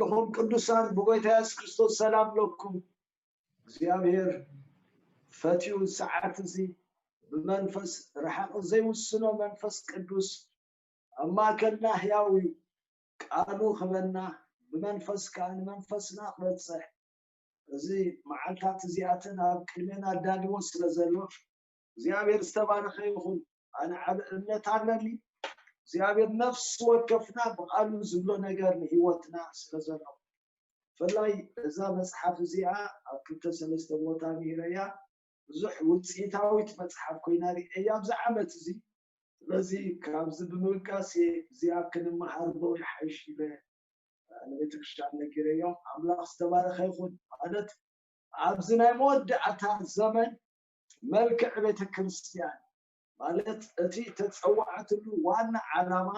ኩልኹም ቅዱሳን ብጎይታ የሱስ ክርስቶስ ሰላም ኣለኩም። እግዚኣብሔር ፈትዩ ሰዓት እዚ ብመንፈስ ርሓቕ ዘይውስኖ መንፈስ ቅዱስ ኣብ ማእከልና ህያው እዩ። ቃሉ ክበና ብመንፈስ ከኣ ንመንፈስና ክበጽሕ እዚ መዓልታት እዚኣተን ኣብ ቅድሜና ኣዳልዎ ስለ ዘሎ እግዚኣብሔር ዝተባረኸ ይኹን። ኣነ ዓብ እምነት ኣለኒ እግዚኣብሔር ነፍሲ ወከፍና ብቓሉ ዝብሎ ነገር ንህይወትና ስለ ዘሎ ብፍላይ እዛ መጽሓፍ እዚኣ ኣብ ክልተ ሰለስተ ቦታ ምሂረያ ብዙሕ ውፅኢታዊት መጽሓፍ ኮይና ርእየያ ኣብዚ ዓመት እዚ። ስለዚ ካብዚ ብምብጋስ እየ እዚኣ ክንመሃር ዶ ይሓይሽ ኢለ ንቤተክርስትያን ነጊረዮም። ኣምላኽ ዝተባረኸ ይኹን። ማለት ኣብዚ ናይ መወዳእታ ዘመን መልክዕ ቤተክርስትያን ማለት እቲ ተፀዋዕትሉ ዋና ዓላማ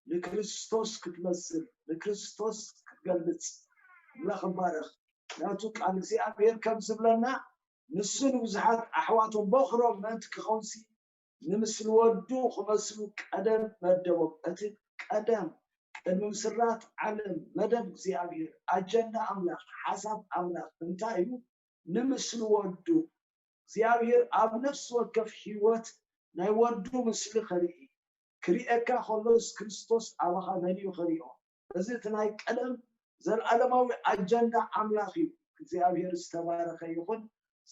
ንክርስቶስ ክትመስል ንክርስቶስ ክትገልፅ። ኣምላኽ ይባረኽ። ናቱ ቃል እግዚኣብሔር ከም ዝብለና ንሱ ንብዙሓት ኣሕዋቶም በኹሮም ምእንቲ ክኸውንሲ ንምስሊ ወዱ ክመስሉ ቀደም መደቦም። እቲ ቀደም ቅድሚ ምስራት ዓለም መደብ እግዚኣብሔር ኣጀንዳ ኣምላኽ ሓሳብ ኣምላኽ እንታይ እዩ? ንምስሊ ወዱ እግዚኣብሔር ኣብ ነፍሲ ወከፍ ህይወት ናይ ወዱ ምስሊ ከርኢ ክርእየካ ከሎስ ክርስቶስ ኣባኻ መን እዩ ከርእዮ? እዚ እቲ ናይ ቀደም ዘለኣለማዊ ኣጀንዳ ኣምላኽ እዩ። እግዚኣብሔር ዝተባረኸ ይኹን።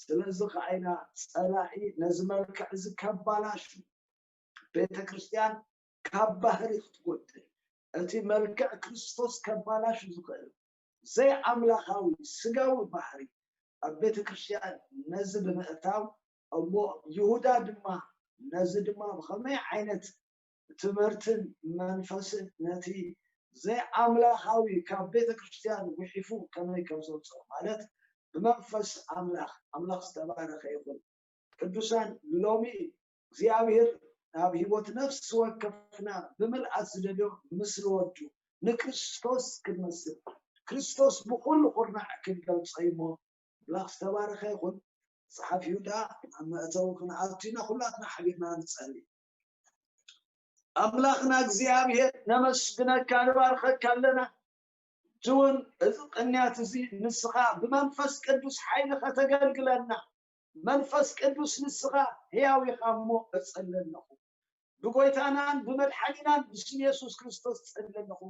ስለዚ ከዓይና ጸላኢ ነዚ መልክዕ እዚ ከባላሹ ቤተ ክርስትያን ካብ ባህሪ ክትጎድል እቲ መልክዕ ክርስቶስ ከባላሹ ዝኽእል ዘይኣምላኻዊ ስጋዊ ባህሪ ኣብ ቤተ ክርስትያን ነዚ ብምእታው እሞ ይሁዳ ድማ ነዚ ድማ ብኸመይ ዓይነት ትምህርትን መንፈስን ነቲ ዘይኣምላኻዊ ካብ ቤተ ክርስትያን ጉሒፉ ከመይ ከም ዘውፅኦ ማለት ብመንፈስ ኣምላኽ ኣምላኽ ዝተባረኸ ይኹን። ቅዱሳን ሎሚ እግዚኣብሔር ናብ ህይወት ነፍሲ ወከፍና ብምልኣት ዝደልዮ ምስሊ ወዱ ንክርስቶስ ክንመስል ክርስቶስ ብኩሉ ኩርናዕ ክንገልጾ እሞ ኣምላኽ ዝተባረኸ ይኹን። መጽሓፍ ይሁዳ ኣብ መእተዊ ክንኣቱ ኢና ኩላትና ሓቢርና ንጸሊ። ኣምላኽና እግዚኣብሔር ነመስግነካ ንባርኸካ ኣለና። እውን እዚ ቅንያት እዚ ንስኻ ብመንፈስ ቅዱስ ሓይሊ ከተገልግለና መንፈስ ቅዱስ ንስኻ ህያው ኢኻ እሞ እጽሊ ኣለኹ። ብጎይታናን ብመድሓኒናን ብስም የሱስ ክርስቶስ እጽሊ ኣለኹ።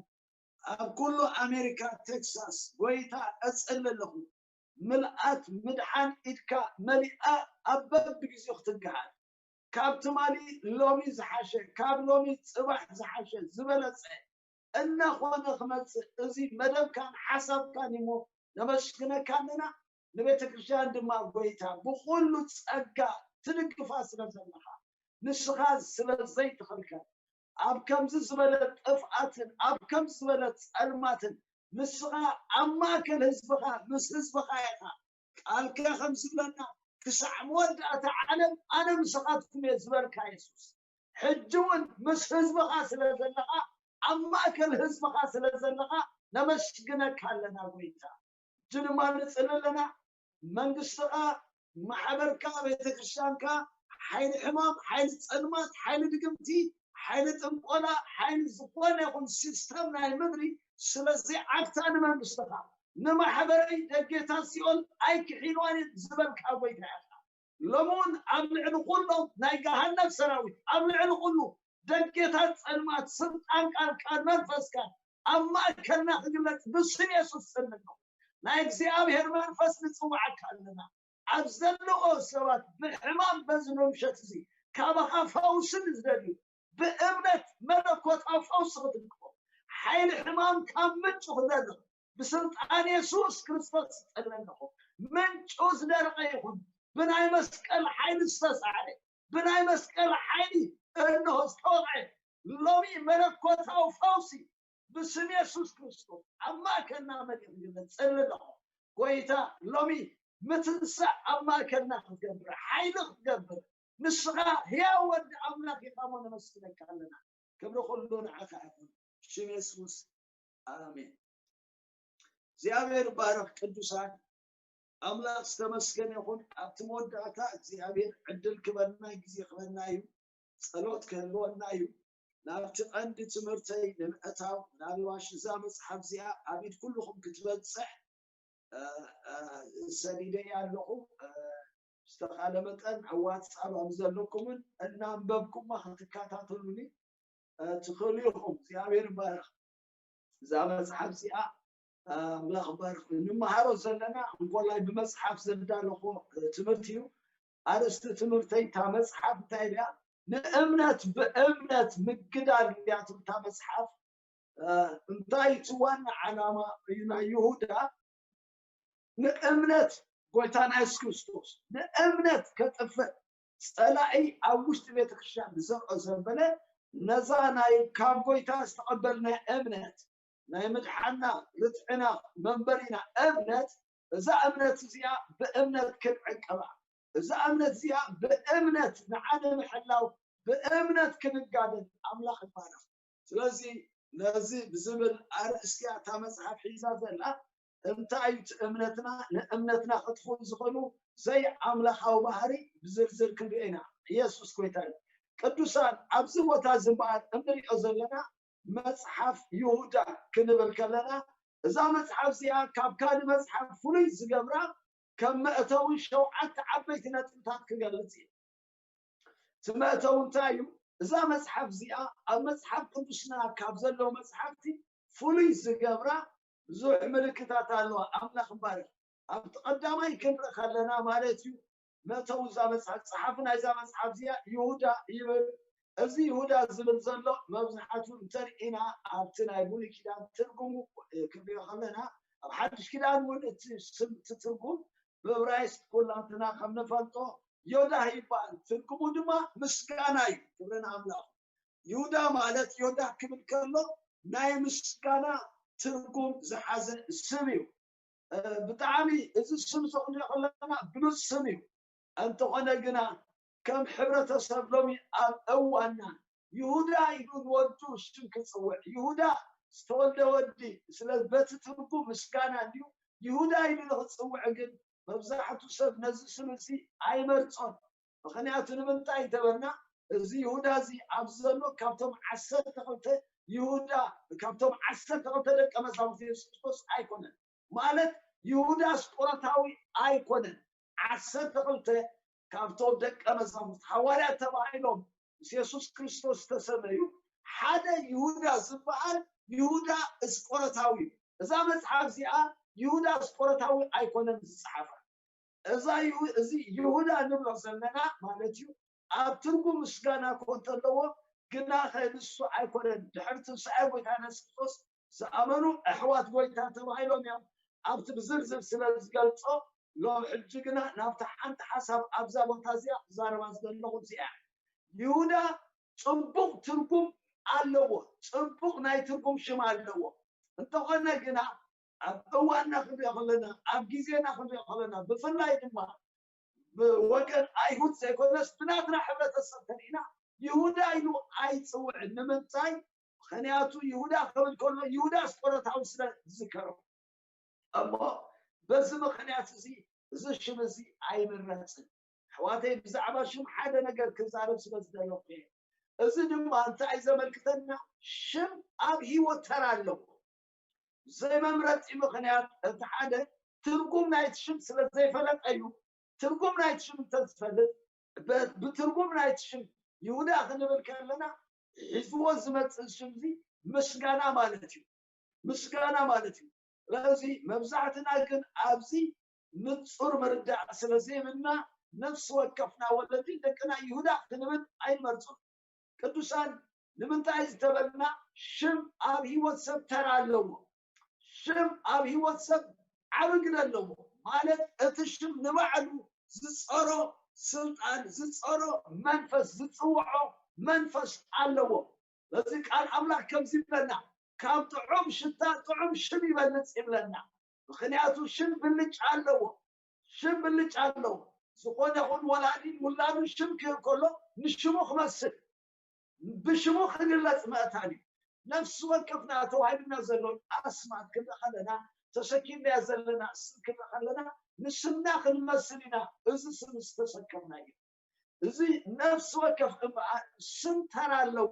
ኣብ ኩሉ ኣሜሪካ ቴክሳስ ጎይታ እጽሊ ኣለኹ። ምልኣት ምድሓን ኢድካ መሊኣ ኣብ በብግዜኡ ክትግሃድ ካብ ትማሊ ሎሚ ዝሓሸ ካብ ሎሚ ፅባሕ ዝሓሸ ዝበለፀ እናኾነ ክመፅእ እዚ መደብካን ሓሳብካን እሞ ነመስግነካ ኣለና። ንቤተ ክርስትያን ድማ ጎይታ ብኩሉ ፀጋ ትድግፋ ስለ ዘለኻ ንስኻ ስለ ዘይትኽልከል ኣብ ከምዚ ዝበለ ጥፍኣትን ኣብ ከምዚ ዝበለ ፀልማትን ንስኻ ኣብ ማእከል ህዝብኻ ምስ ህዝብኻ ኢኻ ቃልካ ከም ዝብለና ክሳዕ መወዳእታ ዓለም ኣነ ምሳኻትኩም እየ ዝበልካ የሱስ ሕጂ እውን ምስ ህዝብኻ ስለ ዘለኻ ኣብ ማእከል ህዝብኻ ስለ ዘለኻ ነመስግነካ ኣለና ጎይታ ሕጂ ድማ ንፅሊ ኣለና መንግስትኻ ማሕበርካ ቤተክርስትያንካ ሓይሊ ሕማም ሓይሊ ፀልማት ሓይሊ ድግምቲ ሓይሊ ጥንቆላ ሓይሊ ዝኾነ ይኹን ሲስተም ናይ ምድሪ ስለዚ ዓግታ ንመንግስትኻ ንማሕበረይ ደጌታት ሲኦል ኣይክሒልዋን ዝበልካ ጎይታ ኢኻ ሎሚ እውን ኣብ ልዕሊ ኩሎም ናይ ገሃነብ ሰራዊት ኣብ ልዕሊ ኩሉ ደጌታት ፀልማት ስልጣን ቃልካን መንፈስካን ኣብ ማእከልና ክግለፅ ብስም የሱስ ስም ኣለኹ ናይ እግዚኣብሔር መንፈስ ንፅውዓካ ኣለና ኣብ ዘለዎ ሰባት ብሕማም በዚ ምምሸት እዚ ካባኻ ፈውሲ ንዝደልዩ ብእምነት መለኮታዊ ፈውሲ ክትንክፎ ሓይሊ ሕማም ካብ ምንጩ ክደርቕ ብስልጣን የሱስ ክርስቶስ ዝጸሊ ኣለኹ ምንጩ ዝደረቐ ይኹን ብናይ መስቀል ሓይሊ ዝተሳዕረ ብናይ መስቀል ሓይሊ እንሆ ዝተወቕዐ ሎሚ መለኮታዊ ፈውሲ ብስም የሱስ ክርስቶስ ኣብ ማእከልና መሊእ ክግለጽ ጸሊ ኣለኹ ጎይታ ሎሚ ምትንሳእ ኣብ ማእከልና ክትገብር ሓይሊ ክትገብር ንስኻ ህያው ወዲ ኣምላኽ ኢኻ ሞ ነመስግነካ ኣለና ክብሪ ኩሉ ንዓኻ ይኹን ሽም የሱስ ኣሜን እግዚኣብሔር ባረኽ ቅዱሳን ኣምላኽ ዝተመስገነ ይኹን ኣብቲ መወዳእታ እግዚኣብሔር ዕድል ክበና ግዜ ክበና እዩ ጸሎት ክህልወና እዩ ናብቲ ቀንዲ ትምህርተይ ንምእታው፣ ምናልባሽ እዛ መጽሓፍ እዚኣ ኣብ ኢድ ኩልኹም ክትበጽሕ፣ እ፣ እ፣ ሰዲደያ ኣለኹ። እ፣ ዝተኻለ መጠን ኣብ ዋትስኣፕ ኣብ ዘለኩምን እናንበብኩማ ክትከታተሉኒ፣ እ፣ ትኽእሉ ኢኹም። እግዚኣብሔር ይባረኽ። እዛ መጽሓፍ እዚኣ፣ እ፣ ኣምላኽ ይባርኽ። እንመሃሮ ዘለና እንኮላይ ብመጽሓፍ ዘዳለኹ፣ እ፣ ትምህርቲ እዩ። ኣርእስቲ ትምህርተይ እታ መጽሓፍ እንታይ ኢያ? ንእምነት ብእምነት ምግዳል እያ ትብል እታ መጽሓፍ። እ፣ እንታይ እቲ ዋና ዓላማ እዩ ናይ ይሁዳ? ንእምነት ጎይታና የሱስ ክርስቶስ ንእምነት ከጥፍእ ጸላኢ ኣብ ውሽጢ ቤተክርስትያን ዝዘርኦ ዘበለ ነዛ ናይ ካብ ጎይታ ዝተቐበልናያ እምነት ናይ ምድሓና ርትዕና መንበሪና እምነት እዛ እምነት እዚኣ ብእምነት ክንዕቅባ እዛ እምነት እዚኣ ብእምነት ንዓነ ምሕላው ብእምነት ክንጋደል ኣምላኽ ይባረኽ። ስለዚ ነዚ ብዝብል ኣርእስቲ እያ እታ መጽሓፍ ሒዛ ዘላ። እንታይ እዩ እቲ እምነትና? ንእምነትና ክጥፍኡ ዝኽእሉ ዘይኣምላኻዊ ባህሪ ብዝርዝር ክንሪኦ ኢና። ኢየሱስ ጎይታ እዩ። ቅዱሳን ኣብዚ ቦታ እዚ እምበኣር እንሪኦ ዘለና መጽሓፍ ይሁዳ ክንብል ከለና እዛ መጽሓፍ እዚኣ ካብ ካልእ መጽሓፍ ፍሉይ ዝገብራ ከም መእተዊ ሸውዓተ ዓበይቲ ነጥብታት ክገልጽ እዩ። እቲ መእተዊ እንታይ እዩ? እዛ መጽሓፍ እዚኣ ኣብ መጽሓፍ ቅዱስና ካብ ዘለዉ መጽሓፍቲ ፍሉይ ዝገብራ ብዙሕ ምልክታት ኣለዋ። ኣምላኽ ይባረኽ። ኣብቲ ቀዳማይ ክንርኢ ከለና ማለት እዩ መእተዊ እዛ መጽሓፍ ጸሓፊ ናይዛ መጽሓፍ እዚኣ ይሁዳ ይብል። እዚ ይሁዳ ዝብል ዘሎ መብዛሕቱ እንተርኢና ኣብቲ ናይ ብሉይ ኪዳን ትርጉሙ ክንሪኦ ከለና ኣብ ሓድሽ ኪዳን እውን እቲ ስም እቲ ትርጉም ብእብራይስጥ ኩላትና ከም ንፈልጦ ዮዳህ ይበሃል። ትርጉሙ ድማ ምስጋና እዩ። ክብሪ ንኣምላኽ። ይሁዳ ማለት ዮዳህ ክብል ከሎ ናይ ምስጋና ትርጉም ዝሓዘ ስም እዩ። እ፣ ብጣዕሚ እዚ ስም እዚ ክንሪኦ ከለና ብሉጽ ስም እዩ። እንተኾነ ግና ከም ሕብረተሰብ ሎሚ ኣብ እዋንና ይሁዳ ኢሉ ንወዱ ሽም ክጽውዕ ይሁዳ ዝተወልደ ወዲ ስለ በቲ ትርጉም ምስጋና እንድዩ ይሁዳ ኢሉ ንክጽውዕ ግን መብዛሕቱ ሰብ ነዚ ስም እዚ ኣይመርጾን። ምኽንያቱ ንምንታይ እንተበልና እዚ ይሁዳ እዚ ኣብዚ ዘሎ ካብቶም ዓሰርተ ክልተ ይሁዳ ካብቶም ዓሰርተ ክልተ ደቀ መዛሙርቲ የሱስ ክርስቶስ ኣይኮነን። ማለት ይሁዳ ኣስቆሮታዊ ኣይኮነን። ዓሰርተ ክልተ ካብቶም ደቀ መዛሙርቲ ሃዋርያት ተባሂሎም ምስ የሱስ ክርስቶስ ዝተሰመዩ ሓደ ይሁዳ ዝበሃል ይሁዳ እስቆሮታዊ እዩ። እዛ መጽሓፍ እዚኣ ይሁዳ እስቆሮታዊ ኣይኮነን ዝጸሓፋ። እዛ ይሁ- እዚ ይሁዳ ንብሎ ዘለና ማለት እዩ ኣብ ትርጉም ምስጋና ኮን ተለዎ ግና ከንሱ ኣይኮነን ድሕሪ ትንሳኤ ጎይታ የሱስ ክርስቶስ ዝኣመኑ ኣሕዋት ጎይታ ተባሂሎም እዮም ኣብቲ ብዝርዝር ስለ ዝገልጾ ሎም ሕጂ ግና ናብቲ ሓንቲ ሓሳብ ኣብዛ ቦታ እዚኣ ክዛረባ ዝደለኹ እዚኣ ይሁዳ ጽቡቕ ትርጉም ኣለዎ ጽቡቕ ናይ ትርጉም ሽም ኣለዎ እንተኾነ ግና ኣብ እዋንና ክንሪኦ ከለና ኣብ ግዜና ክንሪኦ ከለና ብፍላይ ድማ ብወገን ኣይሁድ ዘይኮነስ ብናትና ሕብረተሰብ ተሪእና ይሁዳ ኢሉ ኣይፅውዕን ንምንታይ ምክንያቱ ይሁዳ ክብል ከሎ ይሁዳ ኣስቆሮታዊ ስለ ዝዝከሮ እሞ በዚ ምክንያት እዚ እዚ ሽም እዚ ኣይምረፅን ኣሕዋተይ ብዛዕባ ሽም ሓደ ነገር ክዛረብ ስለ ዝደለኩ እየ እዚ ድማ እንታይ ዘመልክተና ሽም ኣብ ሂወት ተራ ኣለዎ ብዘይ መምረፂ ምኽንያት እቲ ሓደ ትርጉም ናይቲ ሽም ስለ ዘይፈለጠ እዩ። ትርጉም ናይቲ ሽም እንተዝፈልጥ ብትርጉም ናይቲ ሽም ይሁዳ ክንብል ከለና ሒዝዎ ዝመፅእ ሽም እዚ ምስጋና ማለት እዩ። ምስጋና ማለት እዩ። ስለዚ መብዛሕትና ግን ኣብዚ ንፁር ምርዳእ ስለ ዘይብልና ነፍሲ ወከፍና ወለዲ ደቅና ይሁዳ ክንብል ኣይንመርፁን። ቅዱሳን ንምንታይ ዝተበልና ሽም ኣብ ህይወት ሰብ ተራ ኣለዎ። ሽም ኣብ ህይወት ሰብ ዓቢ ግደ ኣለዎ። ማለት እቲ ሽም ንባዕሉ ዝጸሮ ስልጣን ዝጸሮ መንፈስ ዝጽውዖ መንፈስ ኣለዎ። በዚ ቃል ኣምላኽ ከምዚ ይብለና ካብ ጥዑም ሽታ ጥዑም ሽም ይበልጽ ይብለና። ምኽንያቱ ሽም ብልጫ ኣለዎ። ሽም ብልጫ ኣለዎ። ዝኾነ ይኹን ወላዲ ውላዱ ሽም ክህብ ከሎ ንሽሙ ክመስል ብሽሙ ክግለጽ መእታን እዩ። ነፍሲ ወከፍና ተዋሂብና ዘሎ ኣስማት ክንርኢ ከለና ተሰኪምናዮ ዘለና ስም ክንርኢ ከለና ንስምና ክንመስል ኢና እዚ ስም ዝተሰከምናዮ። እዚ ነፍሲ ወከፍ እምበኣር ስም ተራ ኣለዎ።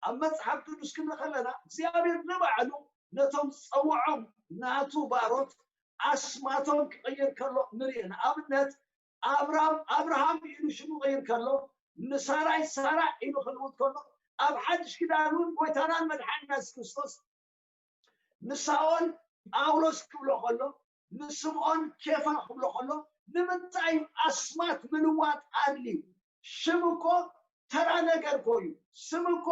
ኣብ መጽሓፍ ቅዱስ ክንርኢ ከለና እግዚኣብሔር ንባዕሉ ነቶም ዝጸውዖም ናቱ ባሮት ኣስማቶም ክቕይር ከሎ ንርኢ። ንኣብነት ኣብርሃም ኣብርሃም ኢሉ ሽሙ ክቕይር ከሎ፣ ንሳራይ ሳራ ኢሉ ክልውጥ ከሎ፣ ኣብ ሓድሽ ኪዳን እውን ጎይታናን መድሓኒና የሱስ ክርስቶስ ንሳኦል ጳውሎስ ክብሎ ከሎ፣ ንስምዖን ኬፋ ክብሎ ከሎ፣ ንምንታይ ኣስማት ምልዋጥ ኣድልዩ? ሽም እኮ ተራ ነገር እኮ እዩ። ስም እኮ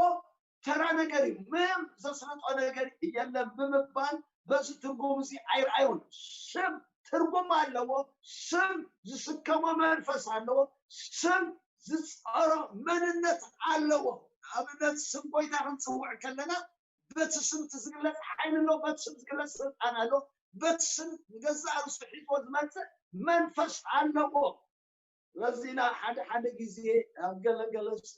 ተራ ነገር እዩ። ምንም ዘስርጦ ነገር የለን ብምባል በዚ ትርጉም እዚ ኣይርኣዩን። ስም ትርጉም ኣለዎ። ስም ዝስከሞ መንፈስ ኣለዎ። ስም ዝፀሮ መንነት ኣለዎ። ኣብነት ስም ጎይታ ክንፅውዕ ከለና በቲ ስም እቲ ዝግለፅ ሓይሊ ኣሎ፣ በቲ ስም ዝግለፅ ስልጣን ኣሎ፣ በቲ ስም ንገዛእ ርእሱ ሒዝዎ ዝመፅእ መንፈስ ኣለዎ። ስለዚ ኢና ሓደ ሓደ ግዜ ኣብ ገለገለ ስ-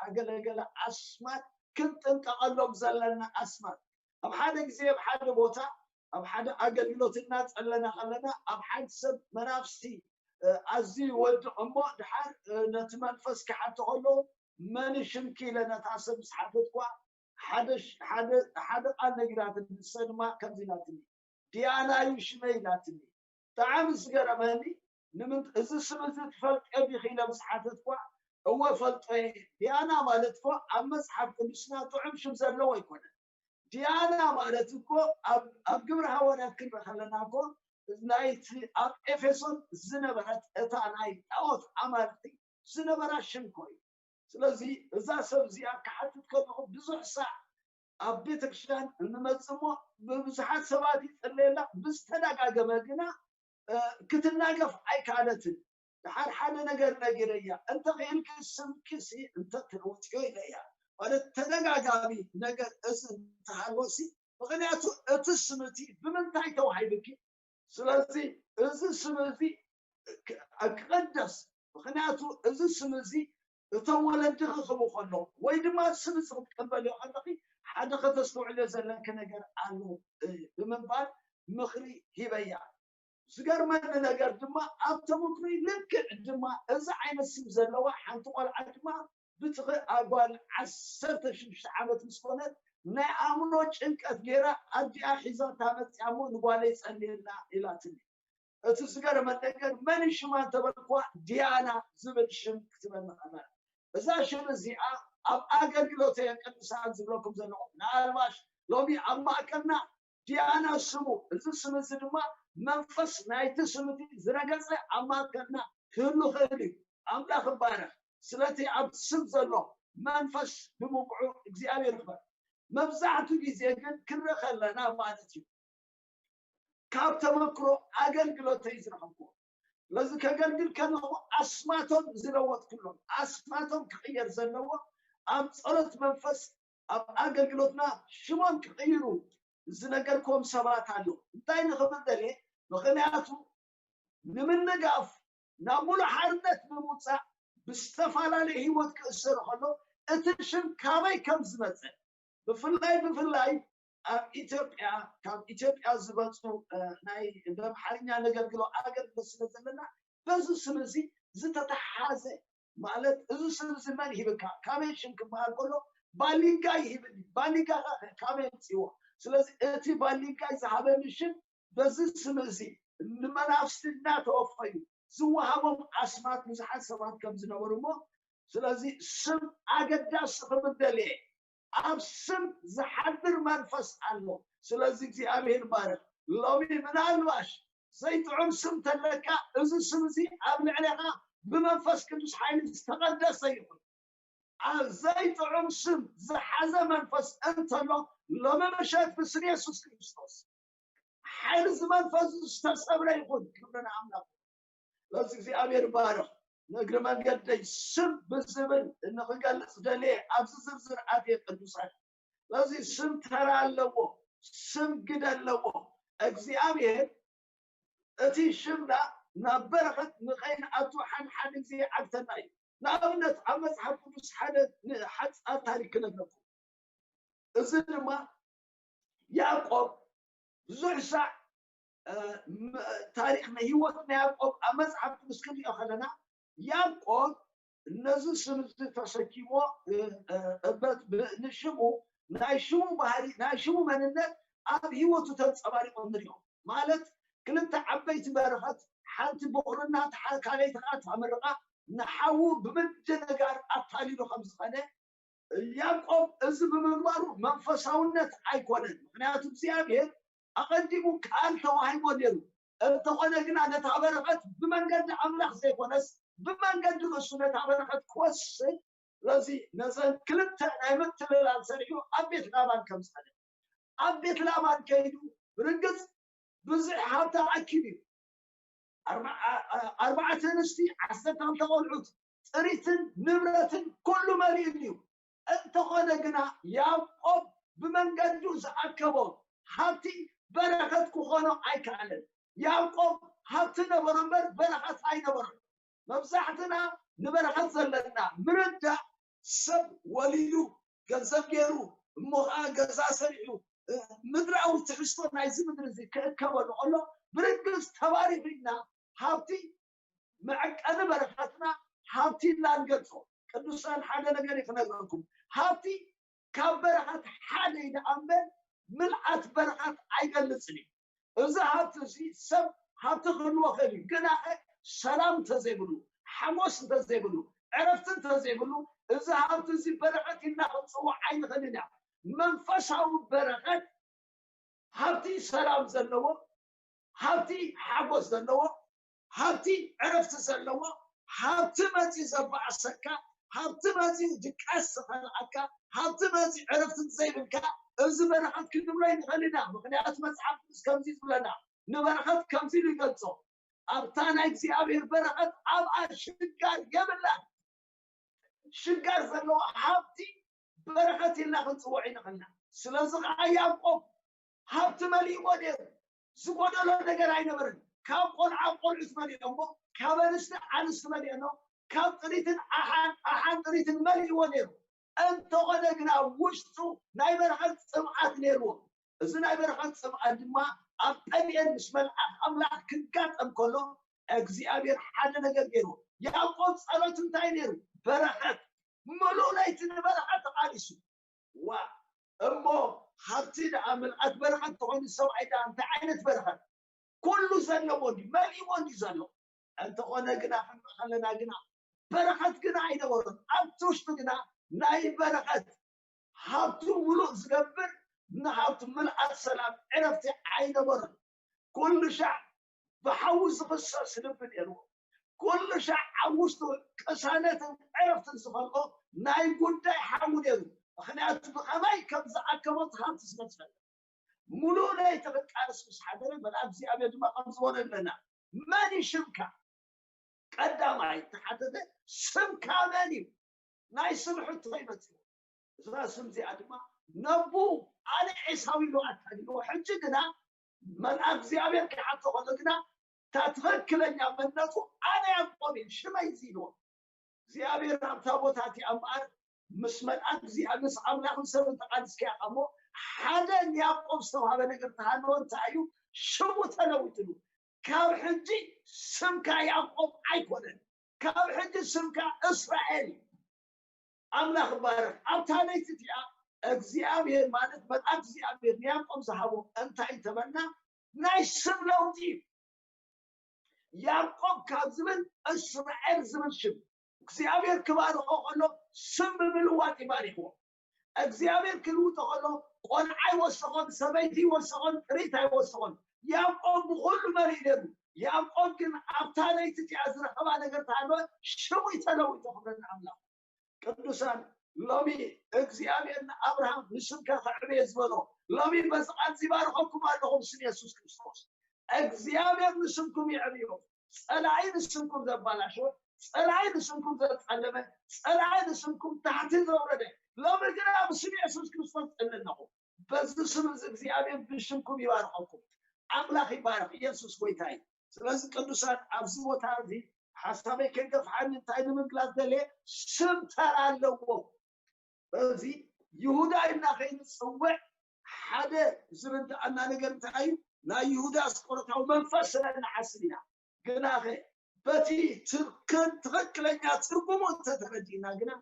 ኣገለገለ ኣስማት ክንጥንቀቐሎም ዘለና ኣስማት ኣብ ሓደ ግዜ ኣብ ሓደ ቦታ ኣብ ሓደ ኣገልግሎት እናፀለና ከለና ኣብ ሓንቲ ሰብ መናፍስቲ ኣዝዩ ይወድቕ እሞ ድሓር ነቲ መንፈስ ክሓቶ ከሎ መን ሽምኪ ኢለ ነታ ሰብ ምስ ሓተትኳ ሓደ ቃል ነጊራትኒ። ንሰ ድማ ከምዚ ኢላትኒ፣ ዲያና እዩ ሽመይ ኢላትኒ። ብጣዕሚ ዝገረመኒ ንምንት እዚ ስም እዚ ትፈልጥዮ ዲኺ ኢለ ምስ ሓተትኳ እወ ፈልጦ እየ። ዲያና ማለት እኮ ኣብ መፅሓፍ ቅዱስና ጥዑም ሽም ዘለዎ ኣይኮነን። ዲያና ማለት እኮ ኣብ ኣብ ግብረ ሃዋርያት ክንርኢ ከለና እኮ ናይቲ ኣብ ኤፌሶን ዝነበረት እታ ናይ ጣዖት ኣማልኽቲ ዝነበራ ሽም እኮ እዩ። ስለዚ እዛ ሰብ እዚኣ ክሓትት ከለኹ ብዙሕ ሳዕ ኣብ ቤተክርስትያን እንመጽእ እሞ ብብዙሓት ሰባት ይጽለየላ ብዝተደጋገመ ግና ክትናገፍ ኣይከኣለትን። ድሓር ሓደ ነገር ነጊረያ፣ እንተኽኢልኪ ስምኪ ሲ እንተትልውጥዮ ኢለያ። ማለት ተደጋጋሚ ነገር እዚ እንተሃለወሲ፣ ምኽንያቱ እቲ ስም እቲ ብምንታይ ተዋሂብኪ? ስለዚ እዚ ስም እዚ ክቐደስ፣ ምኽንያቱ እዚ ስም እዚ እቶም ወለድኺ ክብኡ ከለዉ ወይ ድማ ስም እዚ ክትቅበልዮ ከለኺ ሓደ ከተስተውዕልዮ ዘለኪ ነገር ኣሎ ብምባል ምኽሪ ሂበያ። ዝገርመኒ ነገር ድማ ኣብ ተመክሮይ ልክዕ ድማ እዚ ዓይነት ስም ዘለዋ ሓንቲ ቆልዓ ድማ ብትኺ ኣጓል ዓሰርተ ሽዱሽተ ዓመት ምስ ኮነት ናይ ኣእምሮ ጭንቀት ገይራ ኣዲኣ ሒዛታ መፂኣ እሞ ንጓለይ ፀልየላ ኢላትኒ። እቲ ዝገርመኒ ነገር መን ሽማ እንተበልክዋ ዲያና ዝብል ሽም ክትበኒ ከላ እዛ ሽም እዚኣ ኣብ ኣገልግሎት እየ ቅዱሳን ዝብለኩም ዘለኹ ምናልባሽ ሎሚ ኣብ ማእከልና ዲያና ስሙ እዚ ስም እዚ ድማ መንፈስ ናይቲ ስም እቲ ዝረገጸ ኣብ ማእከልና ክህሉ ክእል እዩ። ኣምላኽ ይባረኽ። ስለቲ ኣብ ስም ዘሎ መንፈስ ብምንቅዑ እግዚኣብሔር ይኽበር። መብዛሕትኡ ግዜ ግን ክንርኢ ከለና ማለት እዩ ካብ ተመክሮ ኣገልግሎተይ ዝረኸብኩዎ ስለዚ ከገልግል ከለኹ ኣስማቶም ዝለወጥኩሎም ኣስማቶም ክቕየር ዘለዎ ኣብ ጸሎት መንፈስ ኣብ ኣገልግሎትና ሽሞም ክቕይሩ ዝነገርክዎም ሰባት ኣለዉ። እንታይ ንኽብል ደልየ? ምኽንያቱ ንምንጋፍ ናብ ሙሉእ ሓርነት ንምውፃእ ብዝተፈላለየ ህይወት ክእሰር ከሎ እቲ ሽም ካበይ ከም ዝመፀ ብፍላይ ብፍላይ ኣብ ኢትዮጵያ ካብ ኢትዮጵያ ዝመፁ ናይ በምሓርኛ ነገልግሎ ኣገልግሎት ስለ ዘለና በዚ ስም እዚ ዝተተሓዘ ማለት እዚ ስም እዚ መን ሂብካ ካበይ ሽም ክበሃል ከሎ ባሊጋ ይሂብኒ ባሊጋ ካበይ ምፅዎ ስለዚ እቲ ባሊጋ ዝሃበኒ ሽም በዚ ስም እዚ ንመናፍስቲ እናተወፈዩ ዝወሃቦም ኣስማት ብዙሓት ሰባት ከም ዝነበሩ እሞ ስለዚ ስም ኣገዳሲ ክብል ደልየ ኣብ ስም ዝሓድር መንፈስ ኣሎ ስለዚ እግዚኣብሔር ባርክ ሎሚ ምናልባሽ ዘይጥዑም ስም ተለካ እዚ ስም እዚ ኣብ ልዕሌኻ ብመንፈስ ቅዱስ ሓይሊ ዝተቐደሰ ይኹን ኣብ ዘይጥዑም ስም ዝሓዘ መንፈስ እንተሎ ሎሚ ምሸት ብስም የሱስ ክርስቶስ ሓይሊ እዚ መንፈስ ዝተሰብረ ይኹን ክብሪ ንኣምላኽ በዚ እግዚኣብሔር ባርኽ ንእግሪ መንገደይ ስም ብዝብል ንክገልፅ ደልየ ኣብዚ ዝርዝር ኣትየ ቅዱሳን በዚ ስም ተራ ኣለዎ ስም ግደ ኣለዎ እግዚኣብሔር እቲ ሽምና ናብ በረኸት ንኸይንኣቱ ሓደ ሓደ ግዜ ይዓግተና እዩ ንኣብነት ኣብ መፅሓፍ ቅዱስ ሓደ ሓፃር ታሪክ ክነግረኩም እዚ ድማ ያዕቆብ ብዙሕ ሳዕ ታሪክ ናይ ህይወት ናይ ያዕቆብ ኣብ መፅሓፍ ቅዱስ ክንሪኦ ከለና ያዕቆብ ነዚ ስም እዚ ተሰኪሞ ንሽሙ ናይ ሽሙ ባህሪ ናይ ሽሙ መንነት ኣብ ህይወቱ ተንጸባሪቆ ንሪኦ። ማለት ክልተ ዓበይቲ በረኸት፣ ሓንቲ ብቑርና ካልኣይቲ ከዓ ተምርቓ፣ ንሓዉ ብምድንጋር ኣታሊሉ ከም ዝኾነ ያዕቆብ እዚ ብምግባሩ መንፈሳውነት ኣይኮነን። ምክንያቱ እግዚኣብሔር ኣቐዲሙ ቃል ተዋሂቦ ነይሩ። እንተኾነ ግና ነታ በረኸት ብመንገዲ ኣምላኽ ዘይኮነስ ብመንገዲ ርእሱ ነታ በረኸት ክወስድ፣ ስለዚ ነዘን ክልተ ናይ ምትልላል ሰሪሑ ኣብ ቤት ላባን ከም ዝኸደ፣ ኣብ ቤት ላባን ከይዱ ብርግጽ ብዙሕ ሃብቲ ኣኪቡ እዩ። ኣርባዕተ ኣንስቲ፣ ዓሰርተ ክልተ ቆልዑት፣ ጥሪትን ንብረትን ኩሉ መሊኡ እዩ። እንተኾነ ግና ያዕቆብ ብመንገዱ ዝኣከቦ ሃብቲ በረኸት ክኾኖ ኣይከኣለን። ያዕቆብ ሃብቲ ነበሮ እምበር በረኸት ኣይነበሮን። መብዛሕትና ንበረኸት ዘለና ምርዳእ፣ ሰብ ወሊዱ ገንዘብ ገይሩ እሞ ከዓ ገዛ ሰሪሑ ምድራዊ ትሕዝቶ ናይዚ ምድሪ እዚ ክእከበሉ ከሎ ብርግጽ ተባሪኹ ኢና። ሃብቲ መዐቀኒ በረኸትና ሃብቲ ኢልና ንገልጾ። ቅዱሳን ሓደ ነገር እዩ ክነግረኩም። ሃብቲ ካብ በረኸት ሓደ እዩ ደኣ እምበር ምልኣት በረኸት ኣይገልጽን እዩ። እዚ ሃብቲ እዚ ሰብ ሃብቲ ክህልዎ ክእል እዩ፣ ግና ሰላም እንተዘይብሉ፣ ሓጎስ እንተዘይብሉ፣ ዕረፍቲ እንተዘይብሉ፣ እዚ ሃብቲ እዚ በረኸት ኢልና ክንፅውዖ ኣይንኽእልን ኢና። መንፈሳዊ በረኸት ሃብቲ ሰላም ዘለዎ፣ ሃብቲ ሓጎስ ዘለዎ፣ ሃብቲ ዕረፍቲ ዘለዎ፣ ሃብቲ መፂኡ ዘባእሰካ፣ ሃብቲ መፂኡ ድቃስ ዝኸልኣካ፣ ሃብቲ መፂኡ ዕረፍቲ ዘይብልካ፣ እዚ በረኸት ክንብሎ ኣይንኽእልን ኢና። ምኽንያቱ መፅሓፍ ቅዱስ ከምዚ እዩ ዝብለና፣ ንበረኸት ከምዚ ኢሉ ይገልፆ፣ ኣብታ ናይ እግዚኣብሔር በረኸት ኣብኣ ሽጋር የብላን። ሽጋር ዘለዎ ሃብቲ በረኸት ኢልና ክንፅውዖ ኣይንኽእልን ኢና። ስለዚ ከዓ ያዕቆብ ሃብቲ መሊእዎ ነይሩ፣ ዝጎደሎ ነገር ኣይነበረን። ካብ ቆልዓ ቆልዑት መሊኦሞ፣ ካብ ኣንስቲ ኣንስቲ መሊኦሞ፣ ካብ ጥሪትን ኣሓን ኣሓን ጥሪትን መሊእዎ ነይሩ። እንተኾነ ግና ውሽጡ ናይ በረኸት ፅምኣት ነይርዎ። እዚ ናይ በረኸት ፅምኣት ድማ ኣብ ጴንኤል ምስ መልኣኽ ኣምላኽ ክጋጠም ከሎ እግዚኣብሔር ሓደ ነገር ገይሩ። ያዕቆብ ጸሎት እንታይ ነይሩ? በረኸት። ምሉእ ለይቲ ንበረኸት ተቓሊሱ። ዋ እሞ ሃብቲ ደኣ ምልኣት በረኸት ተኾይኑ ሰብኣይ ደኣ እንታይ ዓይነት በረኸት? ኩሉ ዘለዎ እንዲ መሊእዎ እንዲ ዘሎ። እንተኾነ ግና ክንርኢ ከለና ግና በረኸት ግና ኣይነበሮን። ኣብቲ ውሽጡ ግና ናይ በረኸት ሃብቱ ምሉእ ዝገብር ንሃብቱ ምልኣት ሰላም ዕረፍቲ ኣይነበሮን። ኩሉ ሻዕ ብሓዊ ዝኽሰስ ልቢ ነይርዎ። ኩሉ ሻዕ ኣብ ውሽጡ ቅሳነትን ዕረፍትን ዝኸልኦ ናይ ጉዳይ ሓዊ ነይሩ። ምኽንያቱ ብኸመይ ከም ዝኣከቦ እቲ ሃብቲ ስለ ዝፈልጥ። ሙሉእ ለይቲ ክቃለስ ምስ ሓደረ መልኣክ እግዚኣብሔር ድማ ከም ዝበለ ኣለና። መን እዩ ሽምካ? ቀዳማይ ተሓተተ፣ ስምካ መን እዩ? ናይ ስም ሕቶ ይመጽእ። እዛ ስም እዚኣ ድማ ነቡ ኣነ ኤሳው ኢሉ ኣታሊልዎ። ሕጂ ግና መልኣክ እግዚኣብሔር ክሓቶ ከሎ ግና እታ ትኽክለኛ መንነቱ ኣነ ያዕቆብ እየ፣ ሽመይ እዚ ኢልዎ። እግዚኣብሔር ኣብታ ቦታ እቲኣ እምበኣር ምስ መልኣክ እግዚኣብሔር ምስ ኣምላኽን ሰብን ተቓሊስካ ኢኻ እሞ ሓደ ንያዕቆብ ዝተዋህበ ነገር ተሃለወ እንታይ እዩ? ሽሙ ተለዊጥሉ። ካብ ሕጂ ስምካ ያዕቆብ ኣይኮነን፣ ካብ ሕጂ ስምካ እስራኤል እዩ። ኣምላኽ ይባረኽ። ኣብታ ለይቲ እቲኣ እግዚኣብሔር ማለት መልኣክ እግዚኣብሔር ንያዕቆብ ዝሃቦ እንታይ እንተበልና ናይ ስም ለውጢ እዩ። ያዕቆብ ካብ ዝብል እስራኤል ዝብል ሽም እግዚኣብሔር ክባርኾ ከሎ ስም ብምልዋጥ ይባሪኽዎ። እግዚኣብሔር ክልውጦ ከሎ ቆልዓ ይወሰኾን፣ ሰበይቲ ይወሰኾን፣ ጥሪት ኣይወሰኾን። ያዕቆብ ብኹሉ መሊእ ነይሩ። ያዕቆብ ግን ኣብታ ለይቲ እቲኣ ዝረኸባ ነገር ተሃለወ ሽሙ ተለዊጡ። ክብሪ ንኣምላኽ። ቅዱሳን ሎሚ እግዚኣብሔር ንኣብርሃም ንስምካ ከዕብየ ዝበሎ ሎሚ በዚ ቃል እዚ ባርኸኩም ኣለኹ ብስም የሱስ ክርስቶስ። እግዚኣብሔር ንስምኩም የዕብዮ። ጸላኢ ንስምኩም ዘባላሸወ፣ ጸላኢ ንስምኩም ዘጸለመ፣ ጸላኢ ንስምኩም ታሕቲ ዘውረደ ሎሚ ግና ብስም የሱስ ክርስቶስ ጸለለኹ። በዚ ስም እዚ እግዚኣብሔር ብሽምኩም ይባርኸኩም። ኣምላኽ ይባረኽ። ኢየሱስ ጎይታ እዩ። ስለዚ ቅዱሳን ኣብዚ ቦታ እዚ ሓሳበይ ከይገፍሓኒ እንታይ ንምግላጽ ደልየ ስም ተራ ኣለዎ። በዚ ይሁዳ ኢልና ከይንጽውዕ ሓደ ዝርድኣና ነገር እንታይ እዩ? ናይ ይሁዳ ኣስቆሮታዊ መንፈስ ስለ እንሓስብ ኢና። ግናኸ በቲ ትክክለኛ ትርጉሙ እንተተረዲእና ግና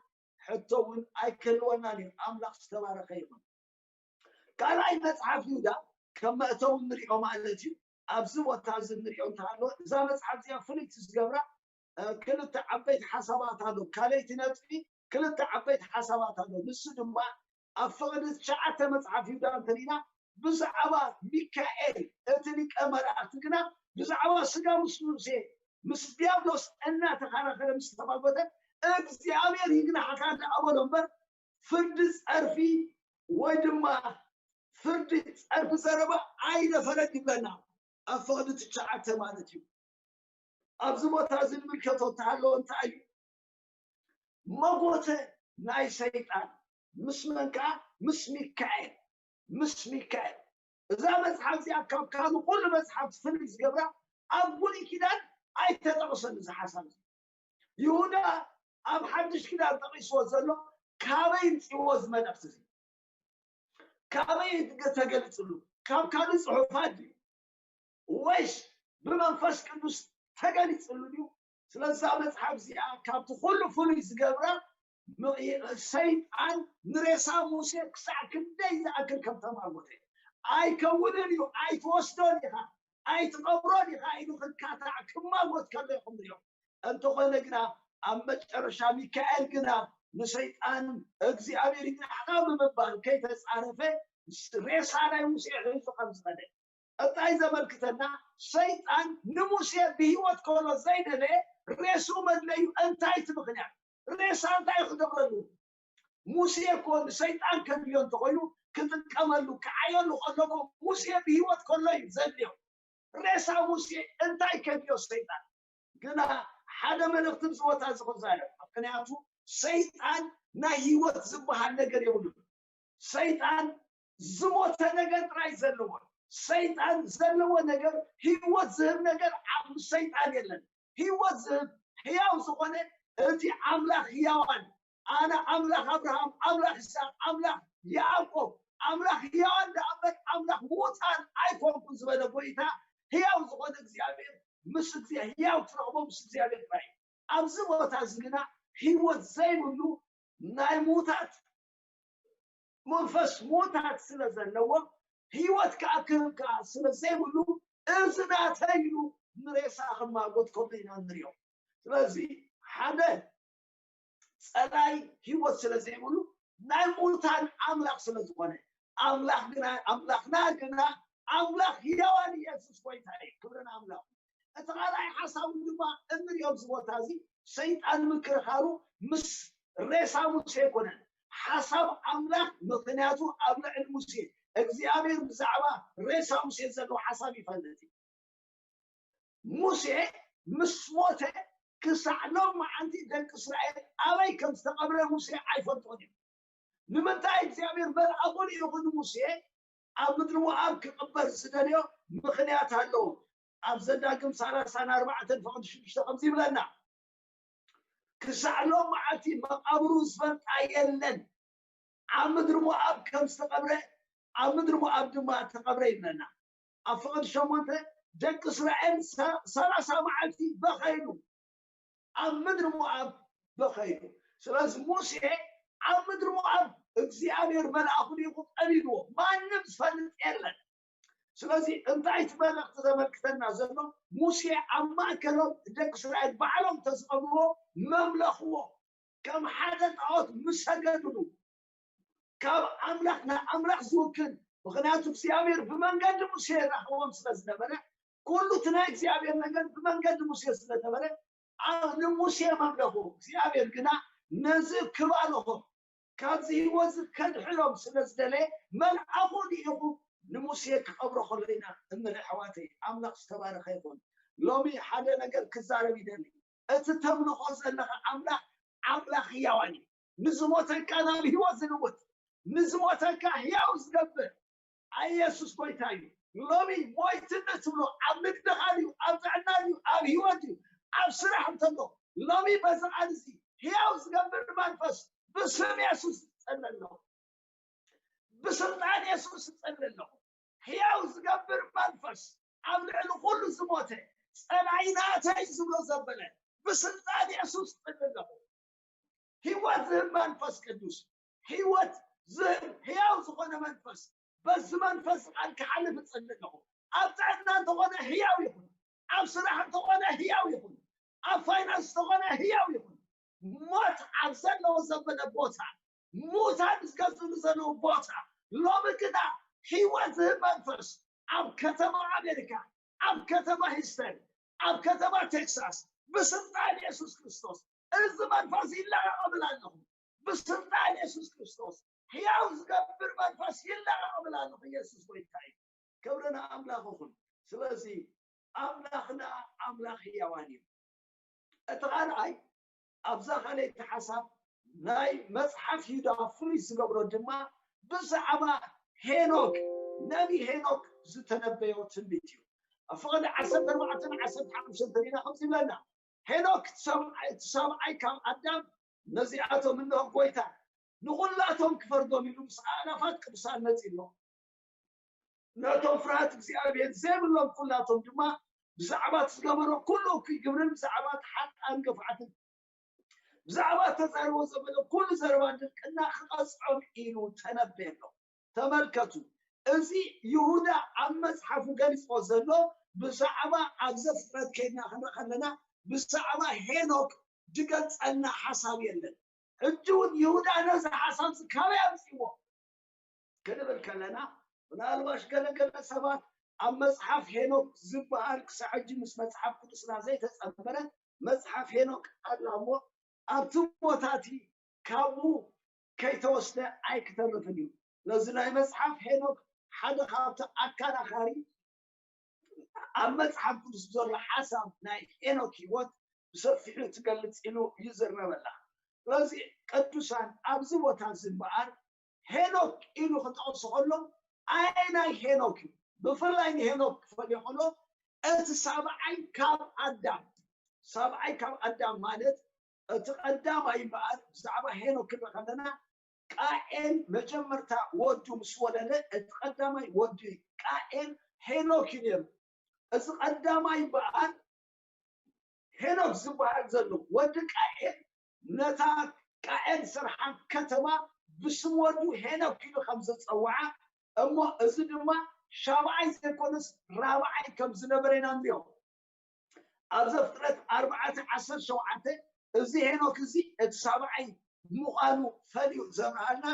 ሕቶ እውን ኣይክህልወናን እዩ። ኣምላኽ ዝተባረኸ ይኹን። ካልኣይ መጽሓፍ ይሁዳ ከም መእተዊ ንሪኦ ማለት እዩ። ኣብዚ ቦታ እዚ ንሪኦ እንተሃለወ እዛ መጽሓፍ እዚኣ ፍልይቲ ዝገብራ ክልተ ዓበይቲ ሓሳባት ኣሎ። ካልኣይቲ ነጥቢ ክልተ ዓበይቲ ሓሳባት ኣሎ። ንሱ ድማ ኣብ ፍቕዲ ትሽዓተ መጽሓፍ ይሁዳ እንተሪና ብዛዕባ ሚካኤል እቲ ሊቀ መላእክቲ ግና ብዛዕባ ስጋ ምስ ሙሴ ምስ ዲያብሎስ እናተኸራኸረ ምስ ተማጎተ እግዚኣብሔር ይግናሕካ እንዳኣበሎ እምበር ፍርዲ ጸርፊ ወይ ድማ ፍርዲ ጸርፊ ዘረባ ኣይነፈረን ይብለና ኣብ ፍቕዲ ትሽዓተ ማለት እዩ። ኣብዚ ቦታ እዚ ንምልከቶ እንተሃለወ እንታይ እዩ? መጎተ ናይ ሰይጣን ምስ መን ከዓ? ምስ ሚካኤል። ምስ ሚካኤል። እዛ መጽሓፍ እዚኣ ካብ ካልእ ኩሉ መጽሓፍ ፍልይ ዝገብራ ኣብ ብሉይ ኪዳን ኣይተጠቕሰን እዚ ሓሳብ እዚ። ይሁዳ ኣብ ሓድሽ ኪዳን ጠቒስዎ ዘሎ ካበይ ምፅዎ እዚ መልእኽቲ እዚ? ካበይ ተገሊፅሉ? ካብ ካልእ ፅሑፋት ድዩ? ወይስ ብመንፈስ ቅዱስ ተገሊፅሉ ድዩ? ስለዛ መፅሓፍ እዚኣ ካብቲ ኩሉ ፍሉይ ዝገብራ ሰይጣን ንሬሳ ሙሴ ክሳዕ ክንደይ ዝኣክል ከም ተማጎተ ኣይከውንን እዩ፣ ኣይትወስዶን ኢኻ፣ ኣይትቐብሮን ኢኻ ኢሉ ክካታዕ ክማጎት ከሎ ኢኹም ንሪኦ። እንተኾነ ግና ኣብ መጨረሻ ሚካኤል ግና ንሰይጣን እግዚኣብሔር ይግናሕካ ብምባል ከይተፃረፈ ሬሳ ናይ ሙሴ ሒዙ ከም ዝኸደ እንታይ ዘመልክተና? ሰይጣን ንሙሴ ብህይወት ከሎ ዘይደለየ ሬስኡ መድለዩ እንታይ እቲ ምኽንያት? ሬሳ እንታይ ክገብረሉ? ሙሴ እኮ ንሰይጣን ከድልዮ እንተኾይኑ ክጥቀመሉ ክዓየሉ ከሎ እኮ ሙሴ ብህይወት ከሎ እዩ ዘድልዮ። ሬሳ ሙሴ እንታይ ከድልዮ ሰይጣን? ግና ሓደ መልእኽቲ ኣብዚ ቦታ እዚ ክዛረብ። ምክንያቱ ሰይጣን ናይ ህይወት ዝበሃል ነገር የብሉን። ሰይጣን ዝሞተ ነገር ጥራይ ዘለዎ። ሰይጣን ዘለዎ ነገር ህይወት ዝህብ ነገር ኣብ ሰይጣን የለን። ህይወት ዝህብ ህያው ዝኾነ እቲ ኣምላኽ ህያዋን ኣነ ኣምላኽ ኣብርሃም ኣምላኽ ይስሐቅ ኣምላኽ ያዕቆብ ኣምላኽ ህያዋን ደኣ እምበር ኣምላኽ ምዉታን ኣይኮንኩን ዝበለ ጎይታ ህያው ዝኾነ እግዚኣብሔር ምስ ህያው ትረኽቦ ምስ እግዚኣብሔር ጥራይ። ኣብዚ ቦታ እዚ ግና ህይወት ዘይብሉ ናይ ምዉታት መንፈስ ምዉታት ስለ ዘለዎ ህይወት ከዓ ክህብ ከዓ ስለ ዘይብሉ እዚ ናተይ ኢሉ ንሬሳ ክማጎት ከሎ ኢና ንሪኦ። ስለዚ ሓደ ፀላይ ህይወት ስለ ዘይብሉ ናይ ምዉታን ኣምላኽ ስለ ዝኾነ ኣምላኽ ግና ኣምላኽና ግና ኣምላኽ ህያዋን ኢየሱስ ጎይታ እዩ። ክብርን ኣምላኽ እቲ ካልኣይ ሓሳቡ ድማ እንሪኦ ኣብዚ ቦታ እዚ ሰይጣን ምክርኻሩ ምስ ሬሳ ሙሴ ኣይኮነን። ሓሳብ ኣምላኽ ምኽንያቱ ኣብ ልዕሊ ሙሴ እግዚኣብሔር ብዛዕባ ሬሳ ሙሴ ዘለዎ ሓሳብ ይፈልጥ እዩ። ሙሴ ምስ ሞተ ክሳዕ ሎም መዓንቲ ደቂ እስራኤል ኣበይ ከም ዝተቐብረ ሙሴ ኣይፈልጦን እዩ። ንምንታይ እግዚኣብሔር መልኣኹ ልኢኹ ንሙሴ ኣብ ምድሪ ሞኣብ ክቕበር ዝደልዮ ምኽንያት ኣለዎ። ኣብ ዘዳግም ሰላሳን ኣርባዕተን ፍቕዲ ሽዱሽተ ከምዚ ይብለና፣ ክሳዕ ሎም መዓልቲ መቓብሩ ዝፈልጣ የለን። ኣብ ምድሪ ሞኣብ ከም ዝተቐብረ ኣብ ምድሪ ሞኣብ ድማ ተቐብረ ይብለና። ኣብ ፍቕዲ ሸሞንተ ደቂ እስራኤል ሰላሳ መዓልቲ በኸይሉ ኣብ ምድሪ ሞኣብ በኸይሉ። ስለዚ ሙሴ ኣብ ምድሪ ሞኣብ እግዚኣብሔር መልኣኹ ልኢኹ ቀቢርዎ ማንም ዝፈልጥ የለን። ስለዚ እንታይ እቲ መልእኽቲ ዘመልክተና ዘሎ? ሙሴ ኣብ ማእከሎም ደቂ እስራኤል ባዕሎም ተዝቐብርዎ መምለኽዎ ከም ሓደ ጣዖት ምሰገድሉ ካብ ኣምላኽ ናብ ኣምላኽ ዝውክል ምኽንያቱ እግዚኣብሔር ብመንገዲ ሙሴ ይራኸቦም ስለ ዝነበረ ኩሉ እቲ ናይ እግዚኣብሔር ነገር ብመንገዲ ሙሴ ስለ ነበረ ንሙሴ መምለኹ እግዚኣብሔር ግና ነዚ ክባልኹም ካብዚ ህይወት ከድሕኖም ስለ ዝደለየ መልኣኹ ልኢኹ ንሙሴ ክቐብሮ ከሎ ኢና እንርኢ። ኣሕዋተይ ኣምላኽ ዝተባረኸ ይኹን። ሎሚ ሓደ ነገር ክዛረብ ይደሊ። እቲ ተምልኾ ዘለኻ ኣምላኽ ኣምላኽ ህያዋን እዩ። ንዝሞተካ ናብ ህይወት ዝልውጥ ንዝሞተካ ህያው ዝገብር ኣየሱስ ጎይታ እዩ። ሎሚ ሞይትነት ትብሎ ኣብ ንግድኻ ድዩ ኣብ ጥዕና ድዩ ኣብ ህይወት ድዩ ኣብ ስራሕ እንተሎ ሎሚ በዚ ቃል እዚ ህያው ዝገብር መንፈስ ብስም የሱስ ዝጸለ ኣለኹ። ብስልጣን የሱስ ዝጸለ ኣለኹ። ህያው ዝገብር መንፈስ ኣብ ልዕሊ ኩሉ ዝሞተ ጸላኢ ናተይ ዝብሎ ዘበለ ብስልጣን የሱስ እጽሊ ኣለኹ። ህይወት ዝህብ መንፈስ ቅዱስ፣ ህይወት ዝህብ ህያው ዝኾነ መንፈስ፣ በዚ መንፈስ ቃል ክሓልፍ እጽሊ ኣለኹ። ኣብ ጥዕና እንተኾነ ህያው ይኹን፣ ኣብ ስራሕ እንተኾነ ህያው ይኹን፣ ኣብ ፋይናንስ እንተኾነ ህያው ይኹን። ሞት ኣብ ዘለዎ ዘበለ ቦታ፣ ሙታን ዝገዝሉ ዘለዉ ቦታ፣ ሎሚ ግና ህይወት ዝህብ መንፈስ ኣብ ከተማ ኣሜሪካ፣ ኣብ ከተማ ሂስተን፣ ኣብ ከተማ ቴክሳስ ብስልጣን የሱስ ክርስቶስ እዚ መንፈስ ይለቐቕ እብል ኣለኹ። ብስልጣን የሱስ ክርስቶስ ህያው ዝገብር መንፈስ ይለቐቕ እብል ኣለኹ። የሱስ ጎይታ እዩ። ክብሪ ንኣምላኽ ይኹን። ስለዚ ኣምላኽና ኣምላኽ ህያዋን እዩ። እቲ ካልኣይ ኣብዛ ካልኣይቲ ሓሳብ ናይ መጽሓፍ ይሁዳ ፍሉይ ዝገብሮ ድማ ብዛዕባ ሄኖክ ነቢ ሄኖክ ዝተነበዮ ትንቢት እዩ። ኣብ ፍቕዲ ዓሰርተ ኣርባዕተን ዓሰርተ ሓሙሽተን ተሪና ከምዚ ይብለና፣ ሄኖክ እቲ ሰብኣይ ካብ ኣዳም ነዚኣቶም እንሆ ጎይታ ንኹላቶም ክፈርዶም ኢሉ ምስ ኣእላፋት ቅዱሳን መጺእሎ። ነቶም ፍርሃት እግዚኣብሔር ዘይብሎም ኩላቶም ድማ ብዛዕባ እቲ ዝገበሮ ኩሉ እኩይ ግብርን ብዛዕባ እቲ ሓጣን ገፍዓትን ብዛዕባ ተዛርቦ ዘበለ ኩሉ ዘረባ ድርቅና ክቐጽዖም ኢሉ ተነበየሎም። ተመልከቱ፣ እዚ ይሁዳ ኣብ መጽሓፉ ገሊጽዎ ዘሎ ብዛዕባ ኣብ ዘፍጥረት ከይድና ክንርኢ ከለና ብዛዕባ ሄኖክ ዝገልጸልና ሓሳብ የለን። ሕጂ እውን ይሁዳ ነዚ ሓሳብ እዚ ካበይ ኣምጺዎ ክንብል ከለና ምናልባሽ ገለገለ ሰባት ኣብ መጽሓፍ ሄኖክ ዝበሃል ክሳዕ ሕጂ ምስ መጽሓፍ ቅዱስና ዘይተጸምበረ መጽሓፍ ሄኖክ ኣላ እሞ ኣብቲ ቦታ እቲ ካብኡ ከይተወስደ ኣይክተርፍን እዩ። ነዚ ናይ መጽሓፍ ሄኖክ ሓደ ካብቲ ኣከራኻሪ ኣብ መጽሓፍ ቅዱስ ዘሎ ሓሳብ ናይ ሄኖክ ህይወት ብሰፊሑ ትገልጽ ኢሉ ይዝረበላ። ስለዚ ቅዱሳን ኣብዚ ቦታ እዚ እምበኣር ሄኖክ ኢሉ ክጠቕሱ ከሎ ኣየናይ ሄኖክ እዩ? ብፍላይ ንሄኖክ ክፈልዮ ከሎ እቲ ሳብዓይ ካብ ኣዳም፣ ሳብዓይ ካብ ኣዳም ማለት እቲ ቀዳማይ እምበኣር ብዛዕባ ሄኖክ ክንርኢ ከለና ቃኤል መጀመርታ ወዱ ምስ ወለደ እቲ ቀዳማይ ወዱ ቃኤል ሄኖክ እዩ ነይሩ። እዚ ቀዳማይ በዓል ሄኖክ ዝበሃል ዘሎ ወዲ ቃኤል ነታ ቃኤል ስርሓ ከተማ ብስም ወዱ ሄኖክ ኢሉ ከም ዝጸውዓ እሞ እዚ ድማ ሻብዓይ ዘይኮነስ ራብዓይ ከም ዝነበረ ኢና ንሪኦ። ኣብ ዘፍጥረት ኣርባዕተ ዓሰርተ ሸውዓተ እዚ ሄኖክ እዚ እቲ ሳብዓይ ምዃኑ ፈልዩ ዘብርሃልና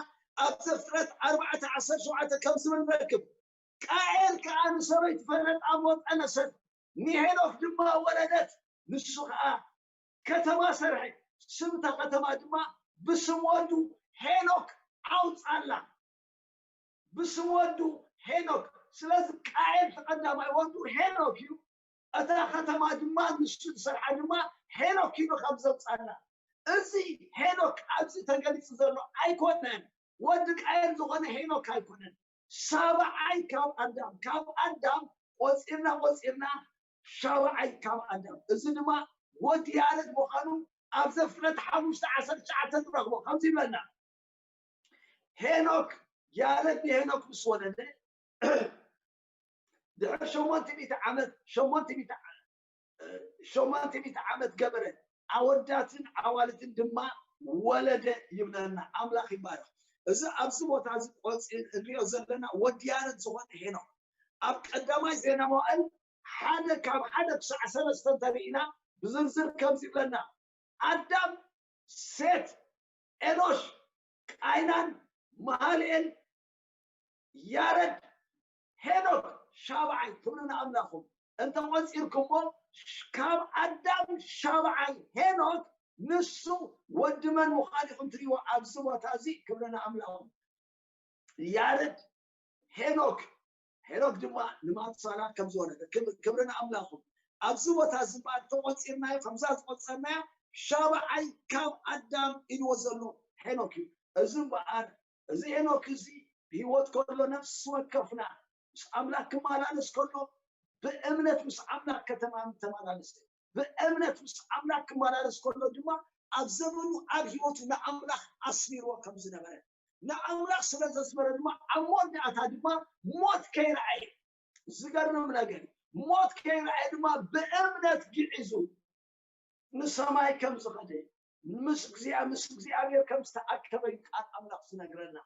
ኣብ ዘፍጥረት ኣርባዕተ ዓሰርተ ሸውዓተ ከም ዝብል ንረክብ። ቃኤል ከኣ ንሰበይቲ ፈለጣ እሞ ጠነሰት፣ ንሄኖክ ድማ ወለደት። ንሱ ከኣ ከተማ ሰርሐ፣ ስም እታ ከተማ ድማ ብስም ወዱ ሄኖክ ኣውጻላ። ብስም ወዱ ሄኖክ። ስለዚ ቃኤል እቲ ቀዳማይ ወዱ ሄኖክ እዩ። እታ ከተማ ድማ ንሱ ዝሰርሓ ድማ ሄኖክ ኢሉ ከም ዘውጻላ። እዚ ሄኖክ ኣብዚ ተገሊጹ ዘሎ ኣይኮነን። ወዲ ቃኤል ዝኾነ ሄኖክ ኣይኮነን። ሳብዓይ ካብ ኣዳም፣ ካብ ኣዳም ቆጺርና ቆጺርና ሻብዓይ ካብ ኣዳም። እዚ ድማ ወዲ ያረድ ምዃኑ ኣብ ዘፍጥረት ሓሙሽተ ዓሰርተ ትሽዓተ ንረኽቦ። ከምዚ ይብለና፣ ሄኖክ ያረድ ንሄኖክ ምስ ወለደ ድሕሪ ሸሞንተ ሚእቲ ዓመት ሸሞንተ ሚእቲ ዓ- ሸሞንተ ሚእቲ ዓመት ገበረ፣ ኣወዳትን ኣዋልድን ድማ ወለደ ይብለና። ኣምላኽ ይባረኽ። እዚ ኣብዚ ቦታ እዚ ቆፂ እንሪኦ ዘለና ወዲ ያረድ ዝኾነ ሄኖክ ኣብ ቀዳማይ ዜና መዋእል ሓደ ካብ ሓደ ክሳዕ ሰለስተ እንተሪኢና ብዝርዝር ከምዚ ይብለና፣ ኣዳም፣ ሴት፣ ኤኖሽ፣ ቃይናን፣ መሃልኤል፣ ያረድ፣ ሄኖክ ሻብዓይ። ክብሪ ንኣምላኹም። እንተቆፂርኩሞ ካብ ኣዳም ሻብዓይ ሄኖክ ንሱ ወዲ መን ምዃን ኢኹም ትሪእዎ ኣብዚ ቦታ እዚ። ክብሪ ንኣምላኹም። ያረድ፣ ሄኖክ፣ ሄኖክ ድማ ንማቱሳላ ከም ዝወለደ ክብ- ክብሪ ንኣምላኹም። ኣብዚ ቦታ እዚ እምበኣር ተቆፂርናዮ ከምዛ ዝቆፀርናዮ ሻብዓይ ካብ ኣዳም ኢልዎ ዘሎ ሄኖክ እዩ። እዚ እምበኣር እዚ ሄኖክ እዚ ብህይወት ከሎ ነፍሲ ወከፍና ምስ ኣምላኽ ክመላለስ ከሎ ብእምነት ምስ ኣምላኽ ከተማ ተመላለሰ። ብእምነት ምስ ኣምላኽ ክመላለስ ከሎ ድማ ኣብ ዘመኑ ኣብ ህይወቱ ንኣምላኽ ኣስሚርዎ ከም ዝነበረ ንኣምላኽ ስለ ዘስመረ ድማ ኣብ መወዳእታ ድማ ሞት ከይረኣየ ዝገርም ነገር ሞት ከይረኣየ ድማ ብእምነት ግዒዙ ንሰማይ ከም ዝኸደ፣ ምስ እግዚኣብሔር ከም ዝተኣከበ እዩ ቃል ኣምላኽ ዝነግረና።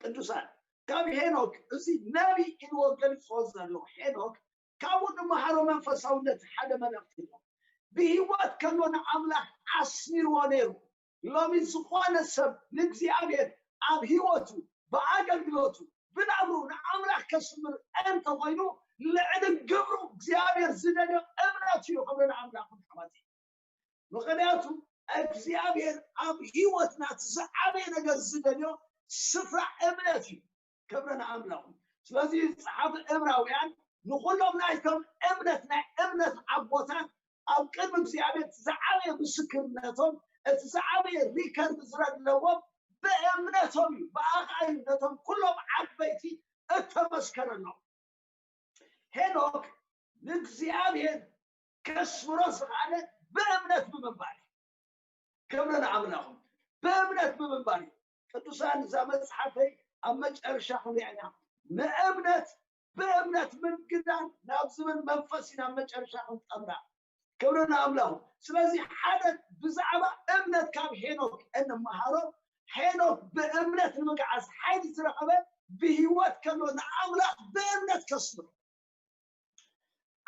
ቅዱሳን፣ ካብ ሄኖክ፣ እዚ ነቢ ኢልዎ ገሊፅዎ ዘሎ ሄኖክ፣ ካብኡ ንመሃሮ መንፈሳውነት ሓደ መልእኽቲ ኣሎ። ብህይወት ከሎ ንኣምላኽ ኣስሚርዎ ነይሩ። ሎሚ ዝኾነ ሰብ ንእግዚኣብሔር ኣብ ህይወቱ፣ ብኣገልግሎቱ፣ ብናብሩ ንኣምላኽ ከስምር እንተኾይኑ፣ ልዕሊ ግብሩ እግዚኣብሔር ዝደልዮ እምነት እዩ። ክብሪ ንኣምላኽ። ምክንያቱ እግዚኣብሔር ኣብ ህይወትና እቲ ዝዓበየ ነገር ዝደልዮ ስፍራ እምነት እዩ። ክብሪ ንኣምላኹ። ስለዚ ጸሓፊ ዕብራውያን ንኹሎም ናይቶም እምነት፣ ናይ እምነት ኣቦታት ኣብ ቅድሚ እግዚኣብሔር እቲ ዝዓበየ ምስክርነቶም፣ እቲ ዝዓበየ ሪከርድ ዝረድለዎም ብእምነቶም እዩ። ብኣኻ እዩ ነቶም ኩሎም ዓበይቲ እተመስከረሎም። ሄኖክ ንእግዚኣብሔር ከስምሮ ዝኸኣለ ብእምነት ብምንባር እዩ። ክብሪ ንኣምላኹ። ብእምነት ብምንባር እዩ። ቅዱሳን፣ እዛ መጽሓፈይ ኣብ መጨረሻ ክንሪኣ ኢና። ንእምነት ብእምነት ምግዳል ናብ ዝብል መንፈስ ኢና ኣብ መጨረሻ ክንጠምራ። ክብሪ ንኣምላኹ። ስለዚ ሓደ ብዛዕባ እምነት ካብ ሄኖክ እንመሃሮ፣ ሄኖክ ብእምነት ንምግዓዝ ሓይሊ ዝረኸበ ብህይወት ከሎ ንኣምላኽ ብእምነት ከስምሮ።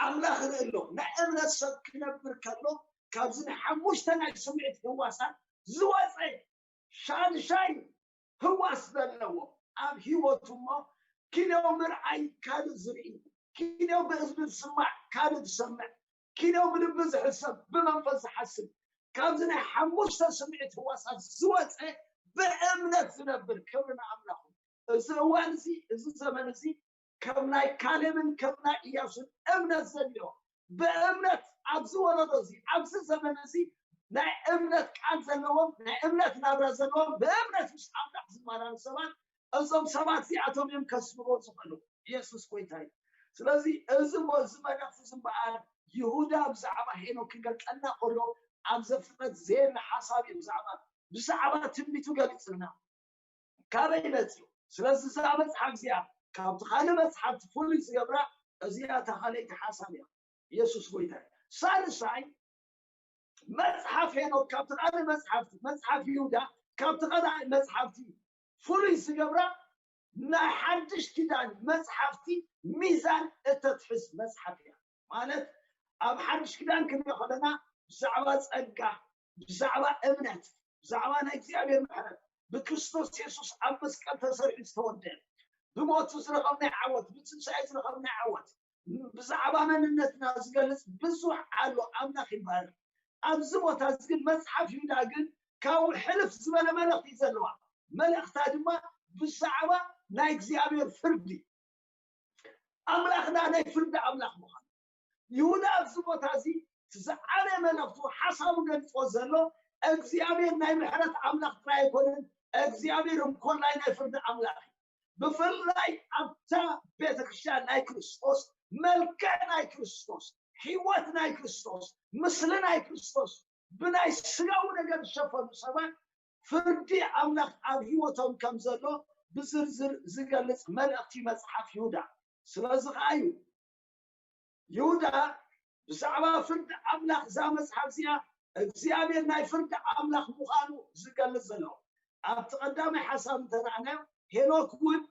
ኣምላኽ ርኢ ኣሎ። ናይ እምነት ሰብ ክነብር ከሎ ካብዚ ናይ ሓሙሽተ ናይ ስምዒት ህዋሳት ዝወፀ ሻድሻይ ህዋስ ዘለዎ ኣብ ህይወቱ እሞ ኪንዮ ምርኣይ ካልእ ዝርኢ፣ ኪንዮ ብእዝኒ ዝስማዕ ካልእ ዝሰምዕ፣ ኪንዮ ብልቢ ዝሕሰብ ብመንፈስ ዝሓስብ፣ ካብዚ ናይ ሓሙሽተ ስምዒት ህዋሳት ዝወፀ ብእምነት ዝነብር። ክብሪ ንኣምላኹ። እዚ እዋን እዚ፣ እዚ ዘመን እዚ ከም ናይ ካሌብን ከም ናይ ኢያሱን እምነት ዘድልዮ፣ ብእምነት ኣብዚ ወለዶ እዚ፣ ኣብዚ ዘመን እዚ ናይ እምነት ቃል ዘለዎም፣ ናይ እምነት ናብራ ዘለዎም፣ ብእምነት ምስ ኣምላኽ ዝመላለሱ ሰባት፣ እዞም ሰባት እዚኣቶም እዮም ከስምርዎ ዝኽእሉ። ኢየሱስ ጎይታ እዩ። ስለዚ እዚ ሞ-፣ እዚ መልእኽቲ እዚ እምበኣር ይሁዳ ብዛዕባ ሄኖክ ክገልጸልና ከሎ ኣብ ዘፍጥረት ዘየለ ሓሳብ እዩ ብዛዕባ፣ ብዛዕባ ትንቢቱ ገሊጽልና። ካበይ መጽዩ? ስለዚ እዛ መጽሓፍ እዚኣ ካብቲ ካልእ መጽሓፍቲ ፍሉይ ዝገብራ እዚኣ እታ ካልኣይቲ ሓሳብ እያ። ኢየሱስ ጎይታ እዩ። ሳልሳይ መጽሓፍ ሄኖክ ካብቲ ካልእ መጽሓፍቲ፣ መጽሓፍ ይሁዳ ካብቲ ካልኣይ መጽሓፍቲ ፍሉይ ዝገብራ ናይ ሓድሽ ኪዳን መጽሓፍቲ ሚዛን እተትሕዝ መጽሓፍ እያ። ማለት ኣብ ሓድሽ ኪዳን ክንሪኦ ከለና ብዛዕባ ጸጋ፣ ብዛዕባ እምነት፣ ብዛዕባ ናይ እግዚኣብሔር ምሕረት፣ ብክርስቶስ የሱስ ኣብ መስቀል ተሰሪሑ ዝተወደአ፣ ብሞቱ ዝረኸብናይ ዓወት፣ ብትንሳኤ ዝረኸብናይ ዓወት፣ ብዛዕባ መንነትና ዝገልጽ ብዙሕ ኣሎ። ኣምላኽ ይባረክ። ኣብዚ ቦታ እዚ ግን መጽሓፍ ይሁዳ ግን ካብኡ ሕልፍ ዝበለ መልእኽቲ እዩ ዘለዋ። መልእኽታ ድማ ብዛዕባ ናይ እግዚኣብሔር ፍርዲ፣ ኣምላኽና ናይ ፍርዲ ኣምላኽ ምዃኑ። ይሁዳ ኣብዚ ቦታ እዚ እቲ ዝዓበየ መልእኽቱ ሓሳቡ ገሊጽዎ ዘሎ እግዚኣብሔር ናይ ምሕረት ኣምላኽ ጥራይ ኣይኮነን፣ እግዚኣብሔር እንኮላይ ናይ ፍርዲ ኣምላኽ እዩ። ብፍላይ ኣብታ ቤተክርስትያን ናይ ክርስቶስ፣ መልክዕ ናይ ክርስቶስ፣ ህይወት ናይ ክርስቶስ፣ ምስሊ ናይ ክርስቶስ ብናይ ስጋዊ ነገር ዝሸፈኑ ሰባት ፍርዲ ኣምላኽ ኣብ ህይወቶም ከም ዘሎ ብዝርዝር ዝገልጽ መልእኽቲ መጽሓፍ ይሁዳ። ስለዚ ኸዓ እዩ ይሁዳ ብዛዕባ ፍርዲ ኣምላኽ እዛ መጽሓፍ እዚኣ እግዚኣብሔር ናይ ፍርዲ ኣምላኽ ምዃኑ ዝገልጽ ዘሎ። ኣብቲ ቀዳማይ ሓሳብ እንተረኣናዮ ሄኖክ እውን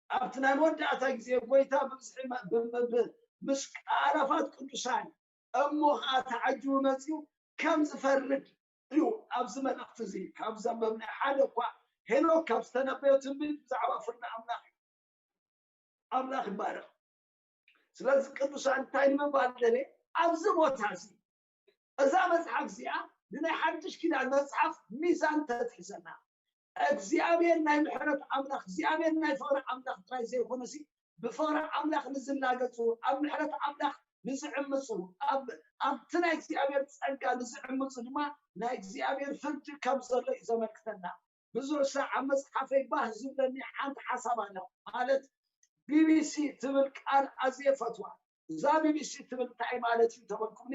ኣብቲ ናይ መወዳእታ ግዜ ጎይታ ብብዝሒ መ-፣ ብ-፣ ብ-፣ ብ-፣ ምስ ኣእላፋት ቅዱሳን እሞ ኸዓ ተዓጂቡ መጺኡ ከም ዝፈርድ እዩ። ኣብዚ መልእኽቲ እዚ ካብ ዘንበብናዮ ሓደ እኳ ሄኖክ ካብ ዝተነበዮ ትንቢት ብዛዕባ ፍርዲ ኣምላኽ እዩ። ኣምላኽ ይባረኽ። ስለዚ ቅዱሳን እንታይ ንምባል ደልየ ኣብዚ ቦታ እዚ እዛ መጽሓፍ እዚኣ ንናይ ሓድሽ ኪዳን መጽሓፍ ሚዛን ተትሕዘና እግዚኣብሔር ናይ ምሕረት ኣምላኽ እግዚኣብሔር ናይ ፍቕሪ ኣምላኽ ጥራይ ዘይኮነሲ ብፍቕሪ ኣምላኽ ንዝላገጹ ኣብ ምሕረት ኣምላኽ ንዝዕምጹ ኣብ ኣብቲ ናይ እግዚኣብሔር ጸጋ ንዝዕምጹ ድማ ናይ እግዚኣብሔር ፍርዲ ከም ዘሎ እዩ ዘመልክተና። ብዙሕ ሳዕ ኣብ መጽሓፈይ ባህ ዝብለኒ ሓንቲ ሓሳብ ኣላ ማለት ቢቢሲ ትብል ቃል ኣዝየ ፈትዋ። እዛ ቢቢሲ ትብል እንታይ ማለት እዩ ተበልኩምኒ?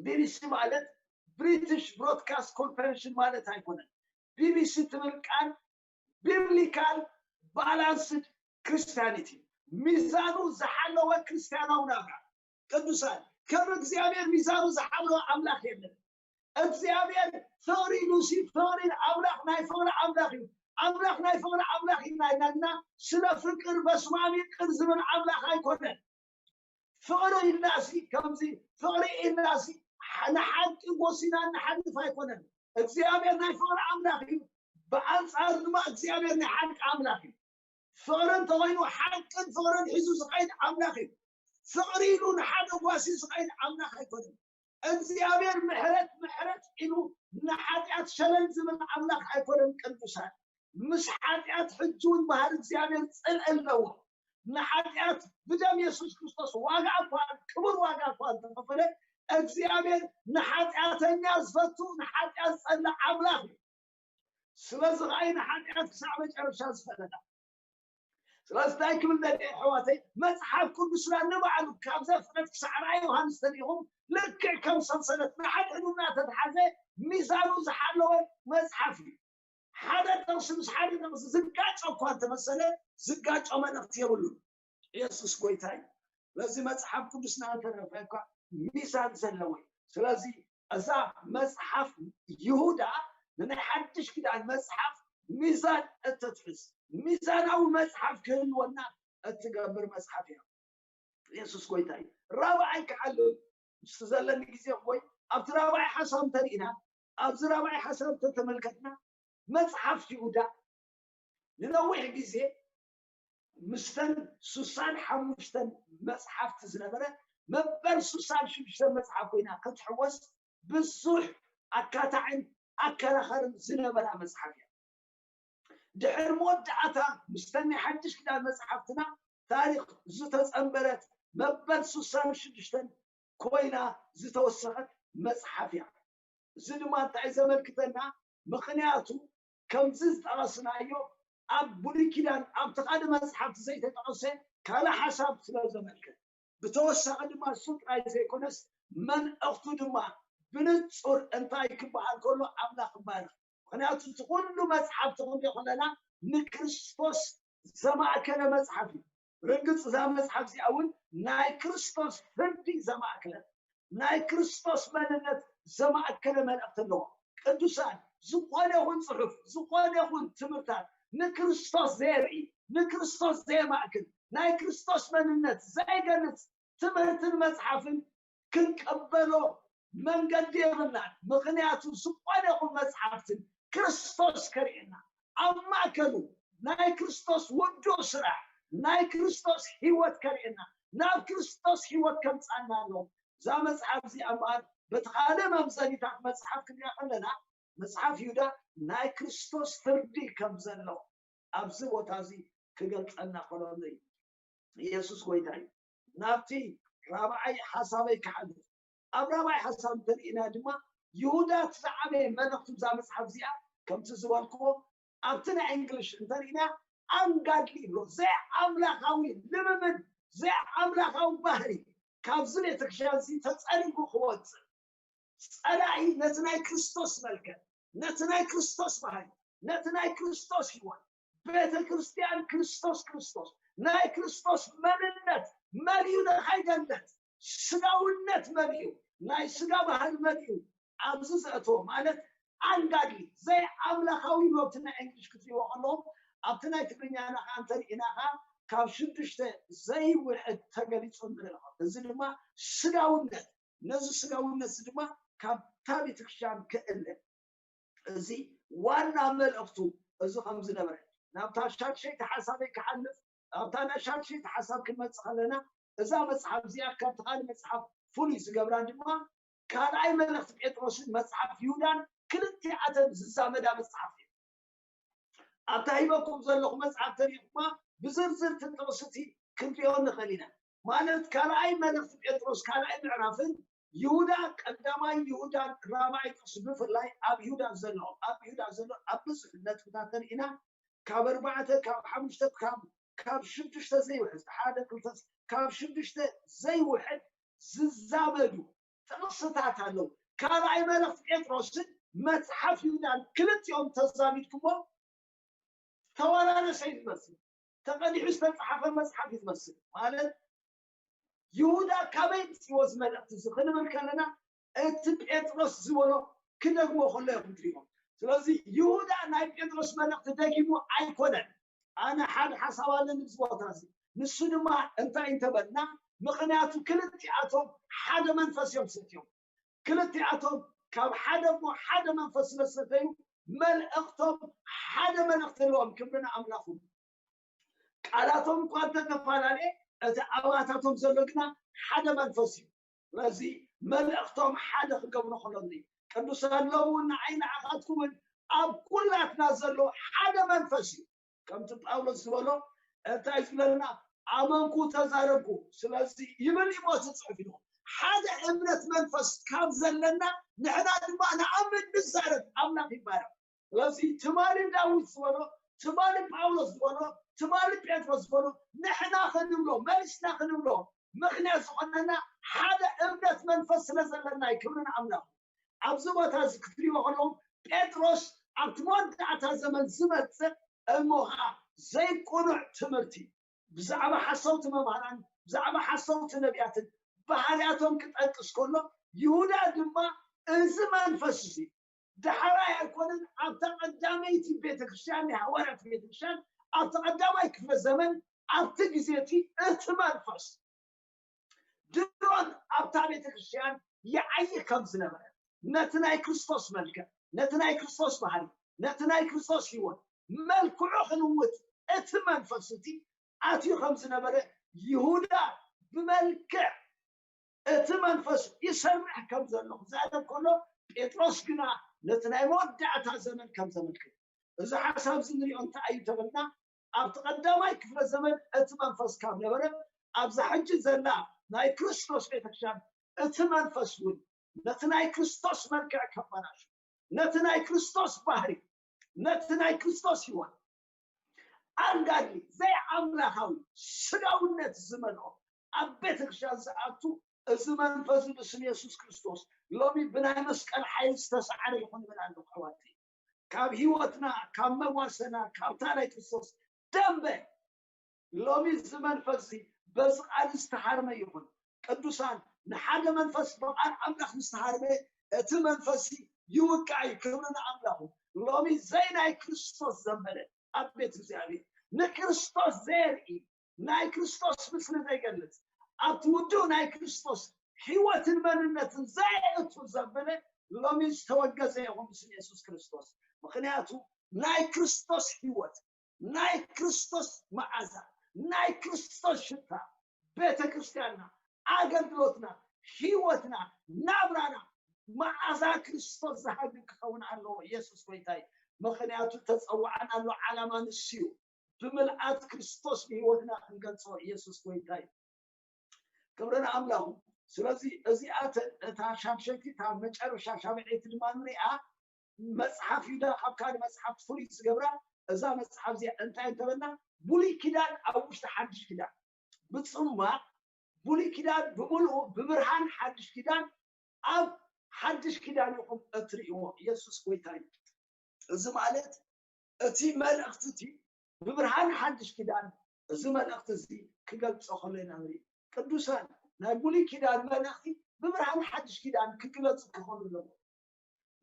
ቢቢሲ ማለት ብሪቲሽ ብሮድካስት ኮርፖሬሽን ማለት ኣይኮነን። ቢቢሲ ትብል ቃል ቢብሊካል ባላንስድ ክርስቲያኒቲ ሚዛኑ ዝሓለወ ክርስትያናዊ ናብራ። ቅዱሳን፣ ከም እግዚኣብሔር ሚዛኑ ዝሓለወ ኣምላኽ የለን። እግዚኣብሔር ፍቕሪ ኢሉሲ፣ ፍቕሪ፣ ኣምላኽ ናይ ፍቕሪ ኣምላኽ እዩ። ኣምላኽ ናይ ፍቕሪ ኣምላኽ ኢና ኢልና፣ ስለ ፍቅር በስማሚ ቅር ዝብል ኣምላኽ ኣይኮነን። ፍቕሪ ኢልናሲ ከምዚ፣ ፍቕሪ ኢልናሲ ንሓቂ ጎሲና ንሓልፍ ኣይኮነን። እግዚኣብሔር ናይ ፍቕሪ ኣምላኽ እዩ። ብኣንጻር ድማ እግዚኣብሔር ናይ ሓቂ ኣምላኽ እዩ። ፍቕሪ እንተኾይኑ ሓቅን ፍቕርን ሒዙ ዝኸይድ ኣምላኽ እዩ። ፍቕሪ ኢሉ ንሓደ ጓሲ ዝኸይድ ኣምላኽ ኣይኮነን። እግዚኣብሔር ምሕረት ምሕረት ኢሉ ንሓጢኣት ሸለል ዝብል ኣምላኽ ኣይኮነን። ቅዱሳን፣ ምስ ሓጢኣት ሕጂ እውን ባህሪ እግዚኣብሔር ጽልኢ ኣለዎ። ንሓጢኣት ብደም የሱስ ክርስቶስ ዋጋ እኳ፣ ክቡር ዋጋ እኳ እንተኸፈለ፣ እግዚኣብሔር ንሓጢኣተኛ ዝፈቱ፣ ንሓጢኣት ዝጸልእ ኣምላኽ እዩ። ስለዚ ኸኣ እዩ ንሓጢኣት ክሳዕ መጨረሻ ዝፈለጣ። ስለዚ እንታይ ክብል ደሊ ኣሕዋተይ፣ መጽሓፍ ቅዱስና ንባዕሉ ካብ ዘፍጥረት ክሳዕ ራእይ ዮሃንስ ተሪኹም ልክዕ ከም ሰንሰለት ንሓድሕዱ እናተትሓዘ ሚዛኑ ዝሓለወ መጽሓፍ እዩ። ሓደ ጥቕሲ ምስ ሓደ ጥቕሲ ዝጋጮ እኳ እንተመሰለ ዝጋጮ መልእኽቲ የብሉን። ኢየሱስ ጎይታ እዩ። በዚ መጽሓፍ ቅዱስና እንተረፈ እኳ ሚዛን ዘለዎ እዩ። ስለዚ እዛ መጽሓፍ ይሁዳ ንናይ ሓድሽ ኪዳን መጽሓፍ ሚዛን እትትሕዝ፣ ሚዛናዊ መጽሓፍ ክህልወና እትገብር መጽሓፍ እያ። ኢየሱስ ጎይታ እዩ። ራብዓይ ክዓልል ምስ ዘለኒ ግዜ ወይ ኣብቲ ራብዓይ ሓሳብ እንተርኢና፣ ኣብዚ ራብዓይ ሓሳብ እንተተመልከትና፣ መጽሓፍ ይሁዳ ንነዊሕ ግዜ ምስተን ሱሳን ሓሙሽተን መጽሓፍቲ ዝነበረ መበል ሱሳን ሽዱሽተን መጽሓፍ ኮይና ክትሕወስ ብዙሕ ኣካታዕን ኣከራኸርን ዝነበራ መጽሓፍ እያ። ድሕሪ መወዳእታ ምስተን ናይ ሓድሽ ኪዳን መጽሓፍትና ታሪኽ ዝተጸንበረት መበል ሱሳን ሽዱሽተን ኮይና ዝተወሰኸት መጽሓፍ እያ። እዚ ድማ እንታይ ዘመልክተና? ምኽንያቱ ከምዚ ዝጠቐስናዮ ኣብ ብሉይ ኪዳን ኣብቲ ካልእ መጽሓፍቲ ዘይተጠቐሰ ካልእ ሓሳብ ስለ ዘመልክት፣ ብተወሳኺ ድማ እሱ ጥራይ ዘይኮነስ መልእኽቱ ድማ ብንጹር እንታይ ክበሃል ከሎ ኣምላኽ ይባረኽ። ምኽንያቱ እቲ ኩሉ መጽሓፍቲ ክንሪኦ ከለና ንክርስቶስ ዘማእከለ መጽሓፍ እዩ። ርግጽ እዛ መጽሓፍ እዚኣ እውን ናይ ክርስቶስ ፍርዲ ዘማእከለ፣ ናይ ክርስቶስ መንነት ዘማእከለ መልእኽቲ ኣለዎ። ቅዱሳን፣ ዝኾነ ይኹን ጽሑፍ፣ ዝኾነ ይኹን ትምህርታት ንክርስቶስ ዘየርኢ፣ ንክርስቶስ ዘየማእክል፣ ናይ ክርስቶስ መንነት ዘይገልጽ ትምህርትን መጽሓፍን ክንቀበሎ መንገዲ የብልናን። ምኽንያቱ ዝኾነ ይኹን መጽሓፍትን ክርስቶስ ከርእየና፣ ኣብ ማእከሉ ናይ ክርስቶስ ውዱእ ስራሕ፣ ናይ ክርስቶስ ህይወት ከርእየና፣ ናብ ክርስቶስ ህይወት ከምጻና ኣሎ። እዛ መጽሓፍ እዚኣ እምበኣር በቲ ካልእ መምዘኒታት መጽሓፍ ክንሪኣ ከለና፣ መጽሓፍ ይሁዳ ናይ ክርስቶስ ፍርዲ ከም ዘሎ ኣብዚ ቦታ እዚ ክገልጸልና ከሎ እዩ። ኢየሱስ ጎይታ እዩ። ናብቲ ራብዓይ ሓሳበይ ክሓልፍ፣ ኣብ ራብዓይ ሓሳብ እንተርኢና ድማ ይሁዳ እቲ ዝዓበየ መልእኽቱ እዛ መጽሓፍ እዚኣ ከምቲ ዝበልክዎ ኣብቲ ናይ እንግሊሽ እንተርኢና ኣንጋድሊ ይብሎ፣ ዘይኣምላኻዊ ልምምድ፣ ዘይኣምላኻዊ ባህሪ ካብዚ ቤተክርስትያን እዚ ተጸሪጉ ክወጽእ ጸላኢ ነቲ ናይ ክርስቶስ መልክዕ፣ ነቲ ናይ ክርስቶስ ባህሪ፣ ነቲ ናይ ክርስቶስ ህይወት፣ ቤተ ክርስቲያን ክርስቶስ ክርስቶስ ናይ ክርስቶስ መንነት መሊኡ ንኸይገለጥ ስጋውነት መሊኡ ናይ ስጋ ባህሪ መሊኡ ኣብዚ ዘእተዎ ማለት ኣንጋድሊ ዘይኣምላኻዊ መብቲ ናይ እንግሊሽ ክትሪእዎ ከለኹም ኣብቲ ናይ ትግርኛና ከዓ እንተርኢና ከዓ ካብ ሽዱሽተ ዘይውሕድ ተገሊፁ ንርኢ ኣለኹም። እዚ ድማ ስጋውነት ነዚ ስጋውነት እዚ ድማ ካብታ ቤተክርስትያን ክእለ እዚ ዋና መልእኽቱ እዚ ከም ዝነበረ ናብታ ሻድሸይቲ ሓሳበይ ክሓልፍ ኣብታ ናይ ሻድሸይቲ ሓሳብ ክንመፅእ ከለና እዛ መፅሓፍ እዚኣ ካብቲ ካልእ መፅሓፍ ፍሉይ ዝገብራ ድማ ካልኣይ መልእኽቲ ጴጥሮስን መፅሓፍ ይሁዳን ክልቲኣተን ዝዛመዳ መፅሓፍ እዩ። ኣብታ ሂበኩም ዘለኹ መፅሓፍ ተሪኹማ ብዝርዝር ትጥቕስቲ ክንሪኦ ንኽእል ኢና። ማለት ካልኣይ መልእኽቲ ጴጥሮስ ካልኣይ ምዕራፍን ይሁዳ ቀዳማይ ይሁዳን ራብዓይ ጥቕሲ ብፍላይ ኣብ ይሁዳ ዘሎ ኣብ ይሁዳ ዘሎ ኣብ ብዙሕ ነጥብታት ተርኢና ካብ ኣርባዕተ ካብ ሓሙሽተ ካብ ካብ ሽዱሽተ ዘይውሕድ ሓደ ክልተ ካብ ሽዱሽተ ዘይውሕድ ዝዛመዱ ጥቕስታት ኣለዉ። ካልኣይ መልእኽቲ ጴጥሮስን መጽሓፍ ይሁዳን ክልቲኦም ተዛሚድኩሞ ተወራረሰ እዩ ዝመስል። ተቐዲሑ ዝተፃሓፈ መፅሓፍ እዩ ዝመስል። ማለት ይሁዳ ካበይ ምፅዎ እዚ መልእኽቲ እዚ ክንብል ከለና እቲ ጴጥሮስ ዝበሎ ክደግሞ ከሎ ኢኹም ትሪእዎ። ስለዚ ይሁዳ ናይ ጴጥሮስ መልእኽቲ ደጊሙ ኣይኮነን። ኣነ ሓደ ሓሳብ ኣለኒ ኣብዚ ቦታ እዚ። ንሱ ድማ እንታይ እንተበልና፣ ምኽንያቱ ክልቲኣቶም ሓደ መንፈስ እዮም ሰትዮም። ክልቲኣቶም ካብ ሓደ እሞ ሓደ መንፈስ ስለ ዝሰተዩ መልእኽቶም ሓደ መልእኽቲ ኣለዎም። ክብሪ ንኣምላኹም። ቃላቶም እኳ እንተተፈላለየ እቲ ኣባታቶም ዘሎ ግና ሓደ መንፈስ እዩ። ስለዚ መልእኽቶም ሓደ ክገብሩ ከለኒ ቅዱሳን ሎሚ እውን ንዓይ ንዓኻትኩምን ኣብ ኩላትና ዘሎ ሓደ መንፈስ እዩ። ከምቲ ጳውሎስ ዝበሎ እንታይ ዝብለና ኣመንኩ ተዛረብኩ ስለዚ ይብል እዩ እቲ ፅሑፍ ኢሉ ሓደ እምነት መንፈስ ካብ ዘለና ንሕና ድማ ንኣምን ንዛረብ ኣምላኽ ይባረክ ስለዚ ትማሊ ዳዊት ዝበሎ ትማሊ ጳውሎስ ዝበሎ ትማሊ ጴጥሮስ ዝበሎ ንሕና ክንብሎ መሊስና ክንብሎ ምኽንያት ዝኾነና ሓደ እምነት መንፈስ ስለ ዘለና እዩ ክብሪ ንኣምላኽ ኣብዚ ቦታ እዚ ክትሪእዎ ከለኹም ጴጥሮስ ኣብቲ መወዳእታ ዘመን ዝመፅእ እሞ ከዓ ዘይቁኑዕ ትምህርቲ ብዛዕባ ሓሰውቲ መምህራን ብዛዕባ ሓሰውቲ ነቢያትን ባህርያቶም ክጠቅስ ከሎ ይሁዳ ድማ እዚ መንፈስ እዚ ዳሕራይ ኣይኮነን ኣብታ ቀዳመይቲ ቤተክርስትያን ናይ ሃዋርያት ቤተክርስትያን ኣብቲ ቀዳማይ ክፍለ ዘመን ኣብቲ ግዜ እቲ እቲ መንፈስ ድሮን ኣብታ ቤተክርስትያን ይዓይህ ከም ዝነበረ ነቲ ናይ ክርስቶስ መልክዕ ነቲ ናይ ክርስቶስ ባህሪ ነቲ ናይ ክርስቶስ ህይወት መልክዑ ክንውጥ እቲ መንፈስ እቲ ኣትዩ ከም ዝነበረ ይሁዳ ብመልክዕ እቲ መንፈስ ይሰርሕ ከም ዘሎ ክዛረብ ከሎ ጴጥሮስ ግና ነቲ ናይ መወዳእታ ዘመን ከም ዘመልክት እዚ ሓሳብ እዚ ንሪኦ እንታይ እዩ ተበልና ኣብቲ ቀዳማይ ክፍለ ዘመን እቲ መንፈስ ካብ ነበረ ኣብዛ ሕጂ ዘላ ናይ ክርስቶስ ቤተክርስትያን እቲ መንፈስ እውን ነቲ ናይ ክርስቶስ መልክዕ ከበላሹ ነቲ ናይ ክርስቶስ ባህሪ ነቲ ናይ ክርስቶስ ህይወት ኣንጋዲ ዘይኣምላኻዊ ስጋውነት ዝመልኦ ኣብ ቤተክርስትያን ዝኣቱ እዚ መንፈስ ብስም የሱስ ክርስቶስ ሎሚ ብናይ መስቀል ሓይል ዝተሰዓረ ይኹን ይብል ኣለኹ ኣሕዋተይ ካብ ህይወትና ካብ መዋሰና ካብታ ናይ ክርስቶስ ደንበ ሎሚ እዚ መንፈስ እዚ በዚ ቃል ዝተሃርመ ይኹን ቅዱሳን ንሓደ መንፈስ ብቃል ኣምላኽ ዝተሃርመ እቲ መንፈስ ይውቃዕ እዩ ክብሪ ንኣምላኹ ሎሚ ዘይ ናይ ክርስቶስ ዘንበለ ኣብ ቤት እግዚኣብሔር ንክርስቶስ ዘየርኢ ናይ ክርስቶስ ምስሊ ዘይገልጽ ኣብቲ ውዱእ ናይ ክርስቶስ ህይወትን መንነትን ዘየእቱ ዘበለ ሎሚ ዝተወገዘ ይኹን ብስም የሱስ ክርስቶስ ምክንያቱ ናይ ክርስቶስ ህይወት ናይ ክርስቶስ መዓዛ ናይ ክርስቶስ ሽታ ቤተ ክርስትያንና ኣገልግሎትና ህይወትና ናብራና መዓዛ ክርስቶስ ዝሃግግ ክኸውን ኣለዎ ኢየሱስ ጎይታ እዩ ምኽንያቱ ተፀዋዕናሉ ዓላማ ንሱ እዩ ብምልኣት ክርስቶስ ንህይወትና ክንገልፆ ኢየሱስ ጎይታ እዩ ክብሪ ንኣምላኹ ስለዚ እዚኣተን እታ ሻድሸይቲ እታ መጨረሻ ሻብዐይቲ ድማ ንሪኣ መፅሓፍ ይሁዳ ካብ ካልእ መፅሓፍ ፍሉይ ዝገብራ እዛ መፅሓፍ እዚኣ እንታይ እንተበልና ብሉይ ኪዳን ኣብ ውሽጢ ሓድሽ ኪዳን ብፅማቕ ብሉይ ኪዳን ብምልኡ ብብርሃን ሓድሽ ኪዳን ኣብ ሓድሽ ኪዳን ኢኹም እትርእይዎ ኢየሱስ ጎይታ እዩ እዚ ማለት እቲ መልእኽቲ እቲ ብብርሃን ሓድሽ ኪዳን እዚ መልእኽቲ እዚ ክገልፆ ከሎ ኢና ንርኢ ቅዱሳን ናይ ብሉይ ኪዳን መልእኽቲ ብብርሃን ሓድሽ ኪዳን ክግለፁ ክኽእሉ ኣለዎ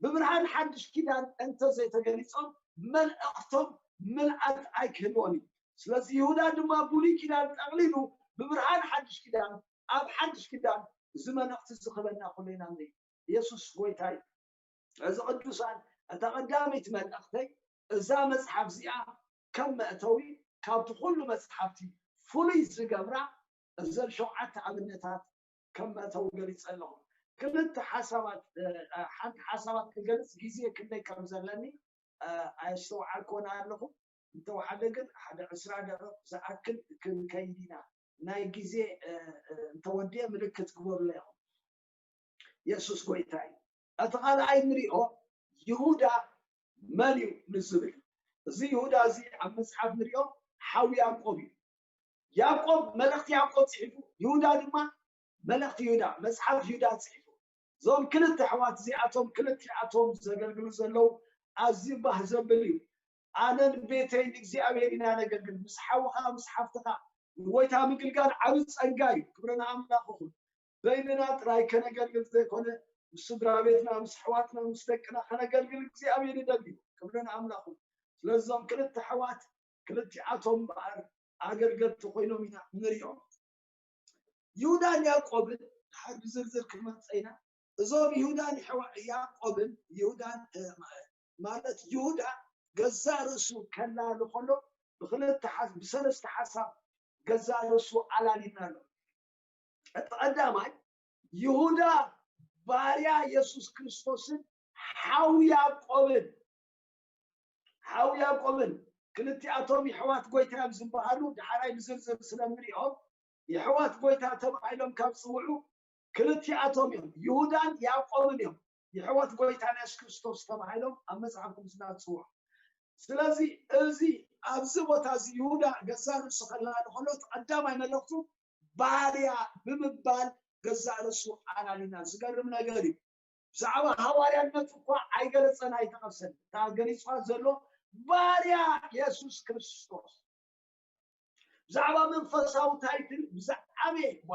ብብርሃን ሓድሽ ኪዳን እንተዘይተገሊፆም መልእኽቶም ምልኣት ኣይክህልዎን እዩ ስለዚ ይሁዳ ድማ ብሉይ ኪዳን ጠቕሊሉ ብብርሃን ሓድሽ ኪዳን ኣብ ሓድሽ ኪዳን እዚ መልእኽቲ ዝኽበና ኩሉ ኢና ንርኢ ኢየሱስ ጎይታ እዩ እዚ ቅዱሳን እታ ቀዳመይቲ መልእኽተይ እዛ መፅሓፍ እዚኣ ከም መእተዊ ካብቲ ኩሉ መፅሓፍቲ ፍሉይ ዝገብራ እዘን ሸውዓተ ኣብነታት ከም መእተዊ ገሊፀ ኣለኹ ክልተ ሓሳባት ሓንቲ ሓሳባት ክገልፅ ግዜ ክንደይ ከም ዘለኒ ኣየስተውዓልኮን ኣለኹ እንተወሓደ ግን ሓደ ዕስራ ደቂቕ ዝኣክል ክንከይድ ኢና ናይ ግዜ እንተወዲአ ምልክት ግበሩለ ኢኹም የሱስ ጎይታ እዩ እቲ ካልኣይ ንሪኦ ይሁዳ መን እዩ ንዝብል እዚ ይሁዳ እዚ ኣብ መፅሓፍ ንሪኦ ሓው ያዕቆብ እዩ ያዕቆብ መልእኽቲ ያዕቆብ ፅሒፉ ይሁዳ ድማ መልእኽቲ ይሁዳ መፅሓፍ ይሁዳ ፅሒፉ እዞም ክልተ ኣሕዋት እዚኣቶም ክልቲኣቶም ዘገልግሉ ዘለዉ ኣዝዩ ባህ ዘብል እዩ ኣነን ቤተይ ንእግዚኣብሔር ኢና ነገልግል። ምስ ሓውኻ ምስ ሓፍትኻ ንጎይታ ምግልጋል ዓቢ ጸጋ እዩ። ክብሪ ንኣምላኽ ይኹን። በይንና ጥራይ ከነገልግል ዘይኮነ ምስ ስድራ ቤትና ምስ ኣሕዋትና ምስ ደቅና ከነገልግል እግዚኣብሔር ይደሊ። ክብሪ ንኣምላኽ ይኹን። ስለዞም ክልተ ኣሕዋት ክልቲኣቶም እምበኣር ኣገልገልቲ ኮይኖም ኢና ንሪኦም። ይሁዳን ያዕቆብን ድሓር ብዝርዝር ክመፀ ኢና። እዞም ይሁዳን ያዕቆብን ይሁዳን ማለት ይሁዳ ገዛእ ርእሱ ከላሊ ከሎ ብክልተ ብሰለስተ ሓሳብ ገዛእ ርእሱ ኣላሊና ኣሎ። እቲ ቀዳማይ ይሁዳ ባርያ የሱስ ክርስቶስን ሓው ያዕቆብን ሓው ያዕቆብን ክልቲኣቶም የሕዋት ጎይታ እዮም ዝበሃሉ። ድሓራይ ብዝርዝር ስለንሪኦም የሕዋት ጎይታ ተባሂሎም ካብ ዝፅውዑ ክልቲኣቶም እዮም፣ ይሁዳን ያዕቆብን እዮም የሕዋት ጎይታ ናይ የሱስ ክርስቶስ ተባሂሎም ኣብ መፅሓፍ ቅዱስና ዝፅውዑ። ስለዚ እዚ ኣብዚ ቦታ እዚ ይሁዳ ገዛ ርእሱ ከላሊ ከሎ እቲ ቀዳማይ መልእኽቱ ባርያ ብምባል ገዛ ርእሱ ኣላሊና። ዝገርም ነገር እዩ። ብዛዕባ ሃዋርያነቱ እኳ ኣይገለጸን ኣይጠቐሰን። እታ ገሊጽዋ ዘሎ ባርያ የሱስ ክርስቶስ። ብዛዕባ መንፈሳዊ ታይትል ብዛዕበየ እኳ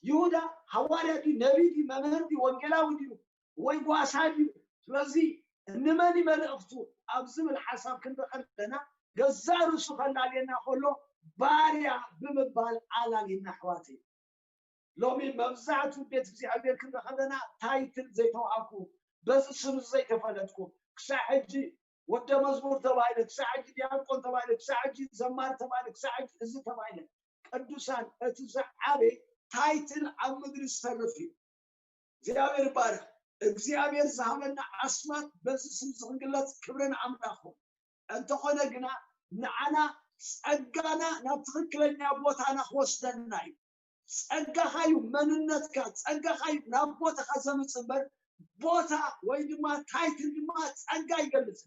ይሁዳ ሃዋርያ ድዩ፣ ነቢይ ድዩ፣ መምህር ድዩ፣ ወንጌላዊ ድዩ ወይ ጓሳ ድዩ? ስለዚ ንመን እዩ መልእኽቱ ኣብ ዝብል ሓሳብ ክንርኢ ከለና ገዛእ ርእሱ ከላልየና ከሎ ባርያ ብምባል ኣላልየና ኣሕዋተይ። ሎሚ መብዛሕትኡ ቤት እግዚኣብሔር ክንርኢ ከለና ታይትል ዘይተዋሃብኩ፣ በዚ ስም ዘይተፈለጥኩ፣ ክሳዕ ሕጂ ወደ መዝሙር ተባሂለ፣ ክሳዕ ሕጂ ዲያቆን ተባሂለ፣ ክሳዕ ሕጂ ዘማሪ ተባሂለ፣ ክሳዕ ሕጂ እዚ ተባሂለ። ቅዱሳን እቲ ዝዓበየ ታይትል ኣብ ምድሪ ዝተርፍ እዩ። እግዚኣብሔር ይባረክ። እግዚኣብሔር ዝሃበና ኣስማት በዚ ስም ዝክንግለጽ ክብርን ኣምላኹ እንተኾነ ግና ንዓና ጸጋና ናብ ትኽክለኛ ቦታና ክወስደና እዩ። ጸጋኻ እዩ መንነትካ፣ ጸጋኻ እዩ ናብ ቦታኻ ዘምጽእ እምበር ቦታ ወይ ድማ ታይትል ድማ ጸጋ ይገልጽ።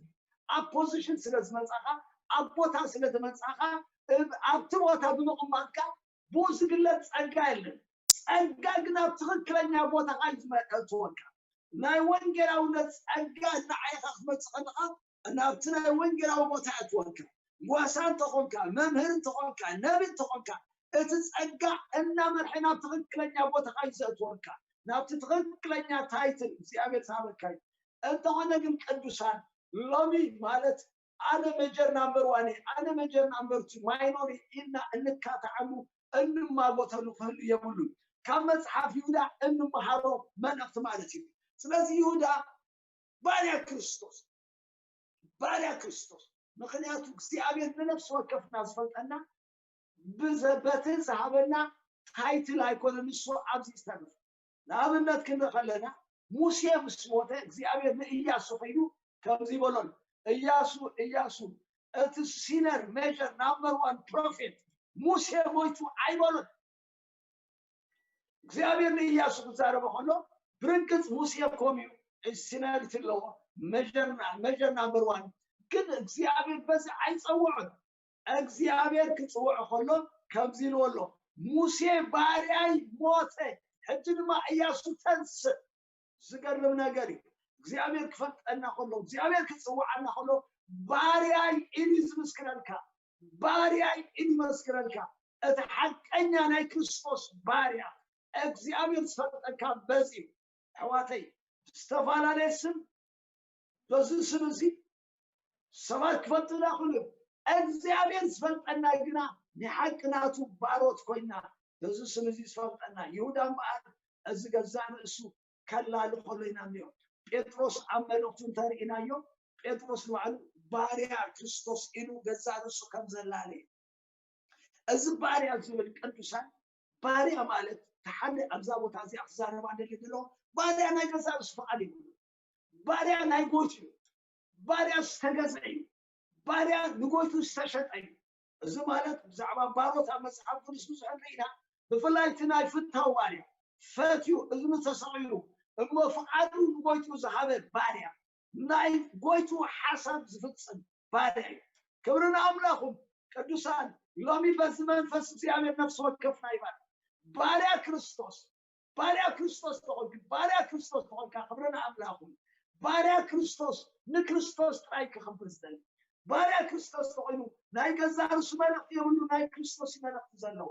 ኣብ ፖዚሽን ስለ ዝመጻኻ፣ ኣብ ቦታ ስለ ዝመጻኻ፣ እብ- ኣብቲ ቦታ ብምቕማጥካ ብኡ ዝግለጽ ጸጋ የለን። ጸጋ ግን ኣብ ትኽክለኛ ቦታኻ እዩ ዝመእትወካ። ናይ ወንጌላውነት ጸጋ ንዓይኻ ክመጽእ ከለኻ ናብቲ ናይ ወንጌላዊ ቦታ የእትወካ። ጓሳ እንተኾንካ፣ መምህር እንተኾንካ፣ ነቢ እንተኾንካ፣ እቲ ጸጋ እናመርሐ ናብ ትኽክለኛ ቦታኻ እዩ ዘእትወካ፣ ናብቲ ትኽክለኛ ታይትል እግዚኣብሔር ዝሃበካ እዩ። እንተኾነ ግን ቅዱሳን ሎሚ ማለት ኣነ መጀር ናምበር ዋን እየ፣ ኣነ መጀር ናምበር ቱ ማይኖር እየ ኢልና እንካትዓሉ እንማጎተሉ ክህሉ የብሉን። ካብ መጽሓፍ ይሁዳ እንመሃሮ መልእኽቲ ማለት እዩ። ስለዚ ይሁዳ ባርያ ክርስቶስ ባርያ ክርስቶስ። ምክንያቱ እግዚኣብሔር ንነፍሲ ወከፍና ዝፈልጠና ብዘ- በቲ ዝሃበና ታይትል ኣይኮነ ንሱ ኣብዚ ዝተርፍ። ንኣብነት ክንርኢ ከለና ሙሴ ምስ ሞተ እግዚኣብሔር ንእያሱ ከይዱ ከምዚ ይበሎን እያሱ እያሱ እቲ ሲነር ሜጀር ናምበር ዋን ፕሮፌት ሙሴ ሞይቱ ኣይበሎን። እግዚኣብሔር ንእያሱ ክዛረበ ከሎ ብርግፅ ሙሴ ኮም እዩ ሲነሪቲ ኣለዎ መጀር ናምበር ዋን። ግን እግዚኣብሔር በዚ ኣይፀውዖን። እግዚኣብሔር ክፅውዖ ከሎ ከምዚ ኢልዎ ኣሎ፣ ሙሴ ባርያይ ሞተ፣ ሕጂ ድማ እያሱ ተንስእ። ዝገርም ነገር እዩ። እግዚኣብሔር ክፈልጠና ከሎ እግዚኣብሔር ክፅውዓና ከሎ ባርያይ ኢሉ እዩ ዝምስክረልካ። ባርያይ ኢሉ ይመስክረልካ። እቲ ሓቀኛ ናይ ክርስቶስ ባርያ እግዚኣብሔር ዝፈልጠካ በዚ እዩ። ኣሕዋተይ ዝተፈላለየ ስም በዚ ስም እዚ ሰባት ክፈልጡና ይኽእሉ እዮም። እግዚኣብሔር ዝፈልጠና ግና ናይ ሓቂ ናቱ ባሮት ኮይና በዚ ስም እዚ ዝፈልጠና። ይሁዳ እምበኣር እዚ ገዛእ ርእሱ ከላሊ ከሎ ኢና ንሪኦ። ጴጥሮስ ኣብ መልእኽቱ እንተርኢናዮ ጴጥሮስ ንባዕሉ ባርያ ክርስቶስ ኢሉ ገዛእ ርእሱ ከም ዘላለየ። እዚ ባርያ ዝብል ቅዱሳን ባርያ ማለት ተሓደ ኣብዛ ቦታ እዚኣ ክዛረባ ደሊ ድሎ ባርያ ናይ ገዛእ ርእሱ ፍቓድ እዩ። ባርያ ናይ ጎይቱ እዩ። ባርያ ዝተገዝአ እዩ። ባርያ ንጎይቱ ዝተሸጠ እዩ። እዚ ማለት ብዛዕባ ባሮት ኣብ መጽሓፍ ቅዱስ ብዙሕ ንርኢ ኢና። ብፍላይ እቲ ናይ ፍታው ባርያ ፈትዩ እዝኑ ተሰቒሉ እሞ ፍቓዱ ንጎይቱ ዝሃበ ባርያ ናይ ጎይቱ ሓሳብ ዝፍጽም ባርያ እዩ። ክብሪ ንኣምላኹም ቅዱሳን። ሎሚ በዚ መንፈስ እግዚኣብሔር ነፍሲ ወከፍና ይባል። ባርያ ክርስቶስ ባርያ ክርስቶስ ተኾንክ ባርያ ክርስቶስ ተኾንካ ክብሪ ንኣምላኹም። ባርያ ክርስቶስ ንክርስቶስ ጥራይ ክኽብር ዝደሊ ባርያ ክርስቶስ ተኾይኑ ናይ ገዛ ርእሱ መልእኽቲ የብሉ፣ ናይ ክርስቶስ እዩ መልእኽቲ ዘለዎ።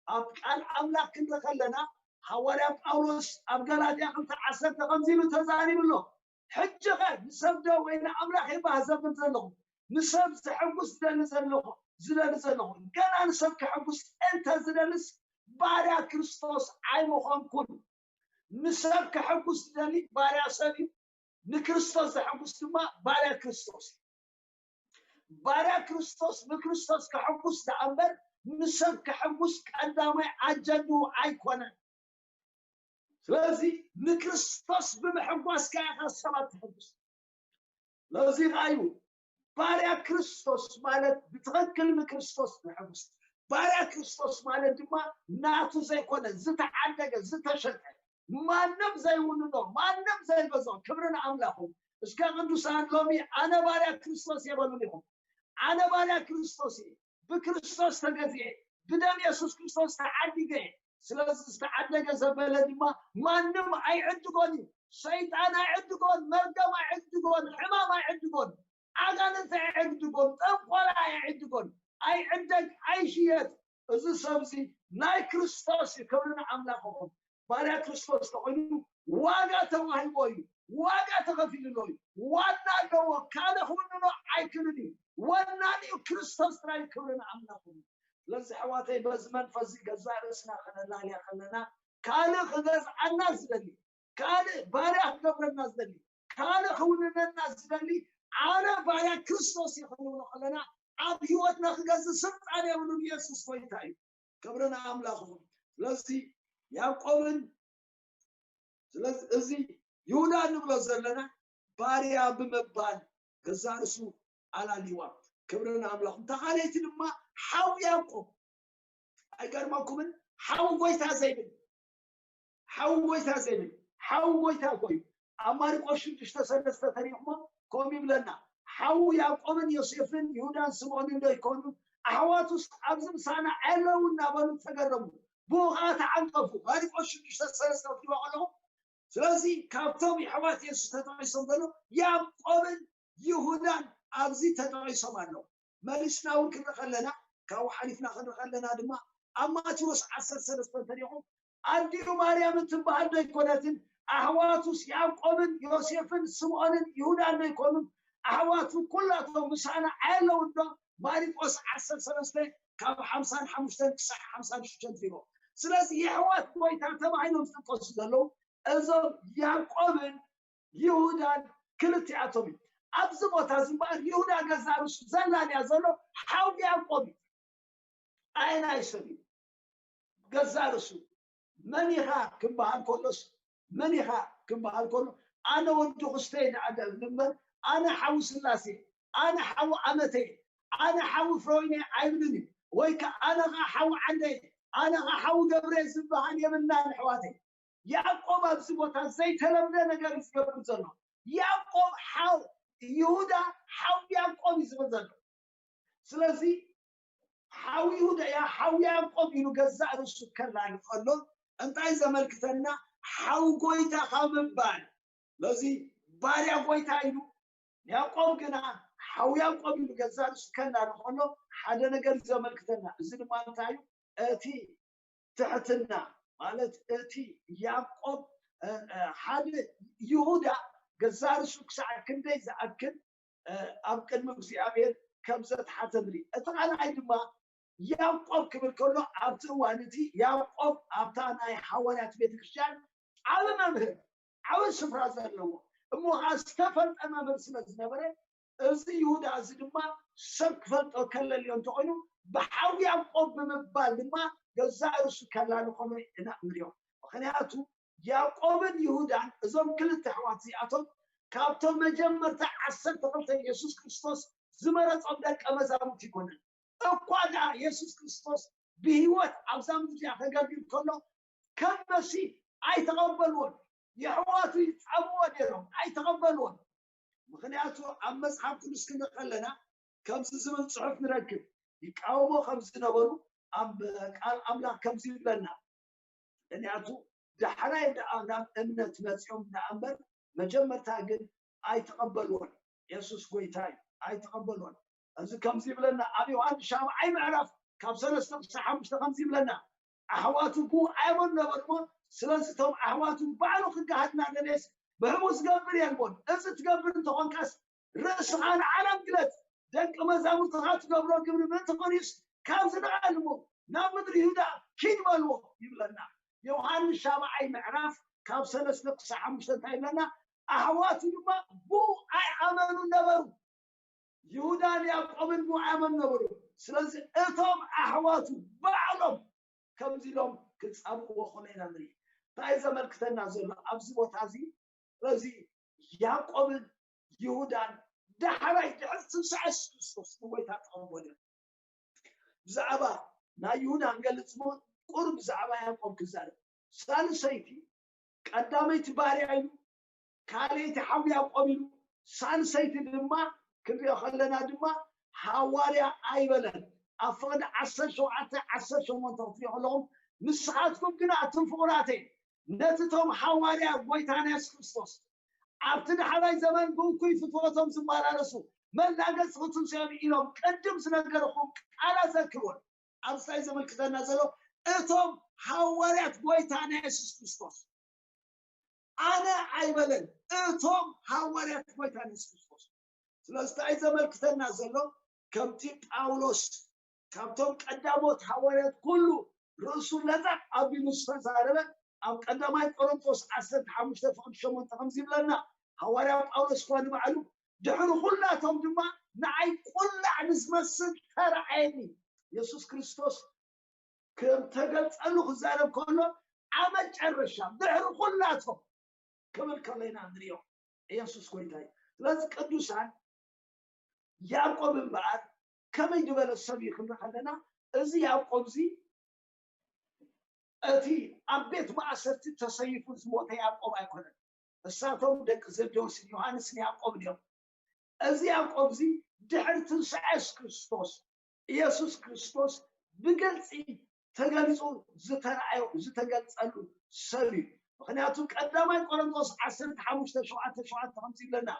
ኣብ ቃል ኣምላኽ ክንርኢ ከለና ሃዋርያ ጳውሎስ ኣብ ገላትያ ክልተ ዓሰርተ ከምዚ ኢሉ ተዛሪቡ ኣሎ። ሕጂ ኸ ንሰብ ዶ ወይ ንኣምላኽ እየ ባህ ዘብል ዘለኹ? ንሰብ ዘሐጉስ ዝደሊ ዘለኹ ዝደሊ ዘለኹ? ገና ንሰብ ከሐጉስ እንተ ዝደልስ ባርያ ክርስቶስ ኣይምኾንኩን። ንሰብ ከሐጉስ ዝደሊ ባርያ ሰብ እዩ፣ ንክርስቶስ ዘሐጉስ ድማ ባርያ ክርስቶስ እዩ። ባርያ ክርስቶስ ንክርስቶስ ከሐጉስ ደኣ እምበር ንሰብ ከሐጉስ ቀዳማይ ኣጀንድኡ ኣይኮነን። ስለዚ ንክርስቶስ ብምሕጓስካ ኢኻ ሰባት ተሐጉስ። ስለዚ ኸኣ እዩ ባርያ ክርስቶስ ማለት ብትኽክል ንክርስቶስ ዘሐጉስ። ባርያ ክርስቶስ ማለት ድማ ናቱ ዘይኮነ ዝተዓደገ ዝተሸጠ ማንም ዘይውንኖ ማንም ዘይገዝኦ ክብሪ ንኣምላኹ። እስከ ቅዱሳን ሎሚ ኣነ ባርያ ክርስቶስ እየ በሉኒ ኢኹም። ኣነ ባርያ ክርስቶስ እየ፣ ብክርስቶስ ተገዚኤ፣ ብደም የሱስ ክርስቶስ ተዓዲገ እየ። ስለዚ ዝተዓደገ ዘበለ ድማ ማንም ኣይዕድጎን እዩ። ሰይጣን ኣይዕድጎን፣ መርገም ኣይዕድጎን፣ ሕማም ኣይዕድጎን፣ ኣጋንንቲ ኣይዕድጎን፣ ጠንቆላ ኣይዕድጎን። ኣይዕደግ ኣይሽየጥ። እዚ ሰብዚ ናይ ክርስቶስ እዩ። ክብሪ ንኣምላኽኹም። ባርያ ክርስቶስ ተኾይኑ ዋጋ ተዋሂቦ እዩ፣ ዋጋ ተኸፊልሎ እዩ። ዋና ኣለዎ፣ ካልእ ክውንኖ ኣይክልን እዩ። ወናኒ እዩ ክርስቶስ ጥራይ። ክብሪ ንኣምላኽኹም። ስለዚ ኣሕዋተይ በዚ መንፈስ እዚ ገዛእ ርእስና ከነላልያ ከለና ካልእ ክገዝኣና ዝደሊ፣ ካልእ ባርያ ክገብረና ዝደሊ፣ ካልእ ክውንነና ዝደሊ ኣነ ባርያ ክርስቶስ እየ ክንብሎ ከለና ኣብ ህይወትና ክገዝእ ስልጣን የብሉን። ኢየሱስ ጎይታ እዩ። ክብሪ ንኣምላኽ ይኹን። ስለዚ ያዕቆብን ስለዚ እዚ ይሁዳ ንብሎ ዘለና ባርያ ብምባል ገዛ ርእሱ ኣላሊዋ። ክብሪ ንኣምላኽ። እንተ ካልኣይቲ ድማ ሓው ያዕቆብ ኣይገርመኩምን? ሓው ጎይታ ዘይብል ሓው ጎይታ ዘይብል ሓው ጎይታ እኮ እዩ። ኣብ ማርቆስ ሽዱሽተ ሰለስተ ተሪእኹሞ ከምኡ ይብለና፣ ሓው ያዕቆብን ዮሴፍን ይሁዳን ስምዖንን ዶ ይኮኑ? ኣሕዋቱስ ኣብዚ ምሳና ኣለዉ እናበሉ ተገረሙ፣ ብኡ ከዓ ተዓንቀፉ። ማርቆስ ሽዱሽተ ሰለስተ ክትሪእዎ ከለኹም። ስለዚ ካብቶም የሕዋት የሱስ ተጠቒሶም ዘሎ ያዕቆብን ይሁዳን ኣብዚ ተጠቒሶም ኣለዉ። መሊስና እውን ክንርኢ ከለና ካብኡ ሓሊፍና ክንርኢ ከለና ድማ ኣብ ማቴዎስ ዓሰርተ ሰለስተ እንተሪኢኹም ኣዲኡ ማርያም እትበሃል ዶ ኣይኮነትን? ኣሕዋቱስ ያዕቆብን ዮሴፍን ስምዖንን ይሁዳን ዶ ኣይኮኑን? ኣሕዋቱ ኩላቶም ምሳና ኣየለውን ዶ? ማርቆስ ዓሰርተ ሰለስተ ካብ ሓምሳን ሓሙሽተን ክሳዕ ሓምሳን ሽዱሽተን ትሪእዎ። ስለዚ የሕዋት ጎይታ ተባሂሎም ዝጥቀሱ ዘለዉ እዞም ያዕቆብን ይሁዳን ክልቲኣቶም እዩ። ኣብዚ ቦታ እዚ እምበኣር ይሁዳ ገዛ ርእሱ ዘላልያ ዘሎ ሓው ያዕቆብ እዩ። ኣየናይ ሰብ እዩ? ገዛ ርእሱ መን ኢኻ ክበሃል ከሎስ መን ኢኻ ክበሃል ከሎ ኣነ ወዲ ኩስተ እየ ደኣ እምበር ኣነ ሓው ስላሴ፣ ኣነ ሓው ኣመተ፣ ኣነ ሓው ፍረወይነ ኣይብልን እዩ። ወይ ከ ኣነ ኸዓ ሓው ዓንደ፣ ኣነ ኸዓ ሓው ገብረ ዝበሃል የብልናን ኣሕዋተይ። ያዕቆብ ኣብዚ ቦታ ዘይተለምደ ነገር እዩ ዝገብር ዘሎ። ያዕቆብ ሓው ይሁዳ ሓው ያዕቆብ እዩ ዝብል ዘሎ። ስለዚ ሓው ይሁዳ እያ ሓው ያዕቆብ ኢሉ ገዛእ ርእሱ ከላሊ ከሎ እንታይ ዘመልክተና? ሓው ጎይታ ካብ ምባል። ስለዚ ባርያ ጎይታ ኢሉ ያዕቆብ ግና ሓው ያዕቆብ ኢሉ ገዛእ ርእሱ ከላሊ ከሎ ሓደ ነገር እዩ ዘመልክተና። እዚ ድማ እንታይ እዩ? እቲ ትሕትና ማለት እቲ ያዕቆብ ሓደ ይሁዳ ገዛእ ርእሱ ክሳዕ ክንደይ ዝኣክል ኣብ ቅድሚ እግዚኣብሔር ከም ዘትሓተ ንርኢ። እቲ ካልኣይ ድማ ያዕቆብ ክብል ከሎ ኣብቲ እዋን እቲ ያዕቆብ ኣብታ ናይ ሓዋርያት ቤተክርስትያን ዓቢ መምህር ዓቢ ስፍራ ዘለዎ እሞ ከዓ ዝተፈልጠ መምህር ስለ ዝነበረ እዚ ይሁዳ እዚ ድማ ሰብ ክፈልጦ ከለልዮ እንተኾይኑ ብሓው ያዕቆብ ብምባል ድማ ገዛእ ርእሱ ከላሊ ከሎ ኢና ንሪኦ። ምክንያቱ ያዕቆብን ይሁዳን እዞም ክልተ ኣሕዋት እዚኣቶም ካብቶም መጀመርታ ዓሰርተ ክልተ የሱስ ክርስቶስ ዝመረጾም ደቀ መዛሙርቲ ኣይኮነን። እኳ ደኣ የሱስ ክርስቶስ ብህይወት ኣብዛ ምድሪ እዚኣ ከገልግል ከሎ ከም መሲህ ኣይተቐበልዎን። የሕዋቱ ይጻብዎ ነይሮም፣ ኣይተቐበልዎን። ምክንያቱ ኣብ መጽሓፍ ቅዱስ ክንርኢ ከለና ከምዚ ዝብል ጽሑፍ ንረክብ፣ ይቃወሞ ከም ዝነበሩ ኣብ ቃል ኣምላኽ ከምዚ ይብለና። ምክንያቱ ዳሕራይ ደኣ ናብ እምነት መጺኦም ደኣ እምበር መጀመርታ ግን ኣይተቐበልዎን። የሱስ ጎይታ እዩ፣ ኣይተቐበልዎን። እዚ ከምዚ ይብለና ኣብ ዮሃንስ ሻብዓይ ምዕራፍ ካብ ሰለስተ ክሳብ ሓሙሽተ ከምዚ ይብለና፣ ኣሕዋቱ ብኡ ኣየመኑ ነበርሞ፣ ስለዚ እቶም ኣሕዋቱ ባዕሉ ክገሃድና ደለየስ ብሕሙ ዝገብር የልቦን። እዚ ትገብር እንተኾንካስ ርእስኻ ንዓለም ግለጽ፣ ደቂ መዛሙርትኻ ትገብሮ ግብሪ ምእንቲ ኮንዩስ ካብዚ ንቐልሞ ናብ ምድሪ ይሁዳ ኪድ በልዎ ይብለና። ዮሃንስ ሻብዓይ ምዕራፍ ካብ ሰለስተ ክሳብ ሓሙሽተ እንታይ ይብለና? ኣሕዋቱ ድማ ብኡ ኣይኣመኑን ነበሩ። ይሁዳን ያዕቆብን ብኡ ኣየመኑ ነበሩ። ስለዚ እቶም ኣሕዋቱ ባዕሎም ከምዚ ኢሎም ክጻብእዎ ከሎ ኢና ንርኢ። እንታይ ዘመልክተና ዘሎ ኣብዚ ቦታ እዚ? ስለዚ ያዕቆብን ይሁዳን ዳሕራይ ድሕሪ ትንሳኤ የሱስ ክርስቶስ ንጎይታ ተቐበሉ። ብዛዕባ ናይ ይሁዳ ንገልጽ እሞ ቁሩብ ብዛዕባ ያዕቆብ ክዛረብ። ሳልሰይቲ ቀዳመይቲ ባርያ ኢሉ፣ ካልኣይቲ ሓው ያዕቆብ ኢሉ፣ ሳልሰይቲ ድማ ክንሪኦ ከለና ድማ ሃዋርያ ኣይበለን። ኣብ ፍቕዲ ዓሰርተ ሸውዓተ ዓሰርተ ሸሞንተ ክትሪኦ ከለኹም ንስኻትኩም ግና እቶም ፍቑራተይ ነቲ እቶም ሃዋርያ ጎይታና የሱስ ክርስቶስ ኣብቲ ዳሕራይ ዘመን ብእኩይ ፍትወቶም ዝመላለሱ መላገጽ ክትንስኦም ኢሎም ቅድም ዝነገርኹም ቃላት ዘክርዎን ኣብዚ እንታይ ዘመልክተና ዘሎ እቶም ሃዋርያት ጎይታና የሱስ ክርስቶስ ኣነ ኣይበለን እቶም ሃዋርያት ጎይታና የሱስ ክርስቶስ ስለዚ እንታይ ዘመልክተና ዘሎ ከምቲ ጳውሎስ ካብቶም ቀዳሞት ሃዋርያት ኩሉ ርእሱ ለጠጥ ኣቢሉ ዝተዛረበ ኣብ ቀዳማይ ቆሮንቶስ ዓሰርተ ሓሙሽተ ፍቕዲ ሸሞንተ ከምዚ ይብለና ሃዋርያ ጳውሎስ እኳ ንባዕሉ ድሕሪ ኩላቶም ድማ ንዓይ ቁላዕ ንዝመስል ተረኣየኒ የሱስ ክርስቶስ ከም ተገልጸሉ ክዛረብ ከሎ ኣብ መጨረሻ ድሕሪ ኩላቶም ክብል ከሎ ኢና ንሪኦ የሱስ ጎይታ እዩ ስለዚ ቅዱሳን ያዕቆብ እምበኣር ከመይ ዝበለ ሰብ እዩ ክንርኢ ከለና እዚ ያዕቆብ እዚ እቲ ኣብ ቤት ማእሰርቲ ተሰይፉ ዝሞተ ያዕቆብ ኣይኮነን እሳቶም ደቂ ዘብዴዎስን ዮሃንስን ያዕቆብን እዮም እዚ ያዕቆብ እዚ ድሕሪ ትንሳኤ የሱስ ክርስቶስ ኢየሱስ ክርስቶስ ብግልፂ ተገሊፁ ዝተረኣዮ ዝተገልፀሉ ሰብ እዩ ምክንያቱ ቀዳማይ ቆሮንቶስ ዓሰርተ ሓሙሽተ ሸውዓተ ሸውዓተ ከምዚ ይብለና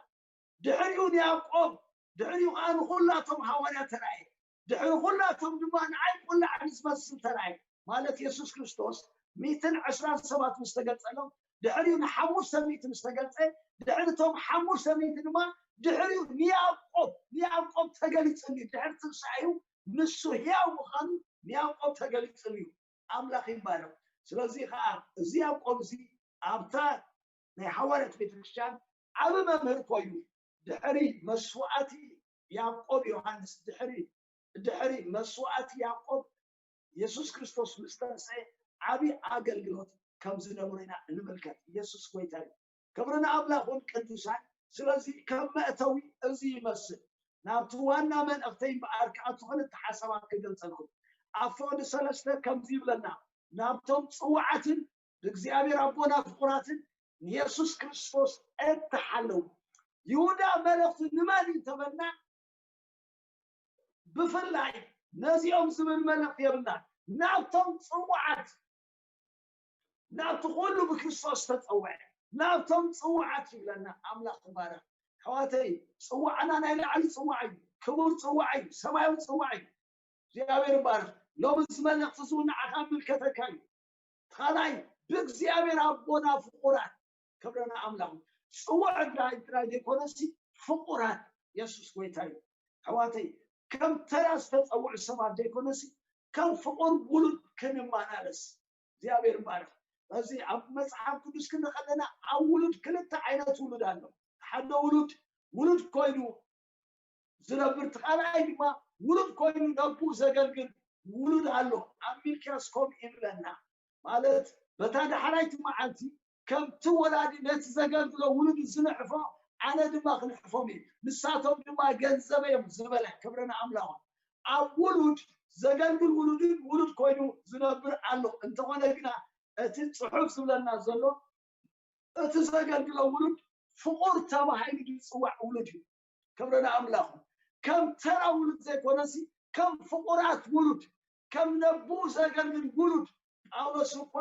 ድሕሪኡ ንያዕቆብ ድሕሪኡ ከዓ ንኩላቶም ሃዋርያ ተራእየ ድሕሪ ኩላቶም ድማ ንዓይ ቁላዕ ዝመስል ተራእየ ማለት የሱስ ክርስቶስ ሚትን ዕስራን ሰባት ምስ ተገልፀሎም ድሕሪኡ ንሓሙሽተ ሚእቲ ምስ ተገልፀ ድሕሪ እቶም ሓሙሽተ ሚእቲ ድማ ድሕሪኡ ንያዕቆብ ንያዕቆብ ተገሊፅሉ እዩ ድሕሪ ትንሳኤኡ ንሱ ህያው ምዃኑ ንያዕቆብ ተገሊፅሉ እዩ ኣምላኽ ይባረክ ስለዚ ከዓ እዚ ያዕቆብ እዚ ኣብታ ናይ ሓዋርያት ቤተክርስትያን ዓቢ መምህር ኮይኑ ድሕሪ መስዋእቲ ያዕቆብ ዮሃንስ ድሕሪ ድሕሪ መስዋእቲ ያዕቆብ የሱስ ክርስቶስ ምስ ተንስአ ዓቢ ኣገልግሎት ከም ዝነበሮ ኢና እንምልከት የሱስ ጎይታ እዩ ክብሪ ንኣምላኽ እውን ቅዱሳን ስለዚ ከም መእተዊ እዚ ይመስል ናብቲ ዋና መልእኽተይ እምበኣር ክኣቱ ክልተ ሓሳባት ክገልጸልኩም ኣብ ፍቕዲ ሰለስተ ከምዚ ይብለና ናብቶም ጽዋዓትን ብእግዚኣብሔር ኣቦና ፍቑራትን ንየሱስ ክርስቶስ እተሓለዉ ይሁዳ መልእኽቲ ንመን እዩ ተበልና ብፍላይ ነዚኦም ዝብል መልእኽቲ የብልና ናብቶም ጽዋዓት ናብቲ ኩሉ ብክርስቶስ ዝተጸውዐ ናብቶም ጽዋዓት ይብለና ኣምላኽ ትባረኽ ኣሕዋተይ ጽዋዕና ናይ ላዕሊ ጽዋዕ እዩ ክቡር ጽዋዕ እዩ ሰማያዊ ጽዋዕ እዩ እግዚኣብሔር ይባረኽ ሎሚ እዚ መልእኽቲ እዚ ንዓኻ ምልከተካ እዩ ካልኣይ ብእግዚኣብሔር ኣቦና ፍቁራት ክብረና ኣምላኽ ጽውዕ ጥራይ ጥራይ ዘይኮነሲ ፍቁራት የሱስ ጎይታ እዩ ኣሕዋተይ ከም ተራ ዝተጸውዑ ሰባት ዘይኮነሲ ከም ፍቁር ውሉድ ክንመላለስ እግዚኣብሔር ይባረኽ እዚ ኣብ መጽሓፍ ቅዱስ ክንርኢ ከለና ኣብ ውሉድ ክልተ ዓይነት ውሉድ ኣሎ ሓደ ውሉድ ውሉድ ኮይኑ ዝነብር እቲ ካልኣይ ድማ ውሉድ ኮይኑ ነብኡ ዘገልግል ውሉድ ኣሎ ኣብ ሚልክያስ ከምኡ ይብለና ማለት በታ ዳሕራይቲ መዓልቲ ከምቲ ወላዲ ነቲ ዘገልግሎ ውሉድ ዝንሕፎ ኣነ ድማ ክንሕፎም እዩ ንሳቶም ድማ ገንዘበ እዮም ዝበለ ክብረን ኣምላኹ ኣብ ውሉድ ዘገልግል ውሉድን ውሉድ ኮይኑ ዝነብር ኣሎ እንተኾነ ግና እቲ ፅሑፍ ዝብለና ዘሎ እቲ ዘገልግሎ ውሉድ ፍቑር ተባሂሉ ዝፅዋዕ ውሉድ እዩ ክብሪ ንኣምላኹ ከም ተራ ውሉድ ዘይኮነሲ ከም ፍቑራት ውሉድ ከም ነብኡ ዘገልግል ውሉድ ጳውሎስ እኳ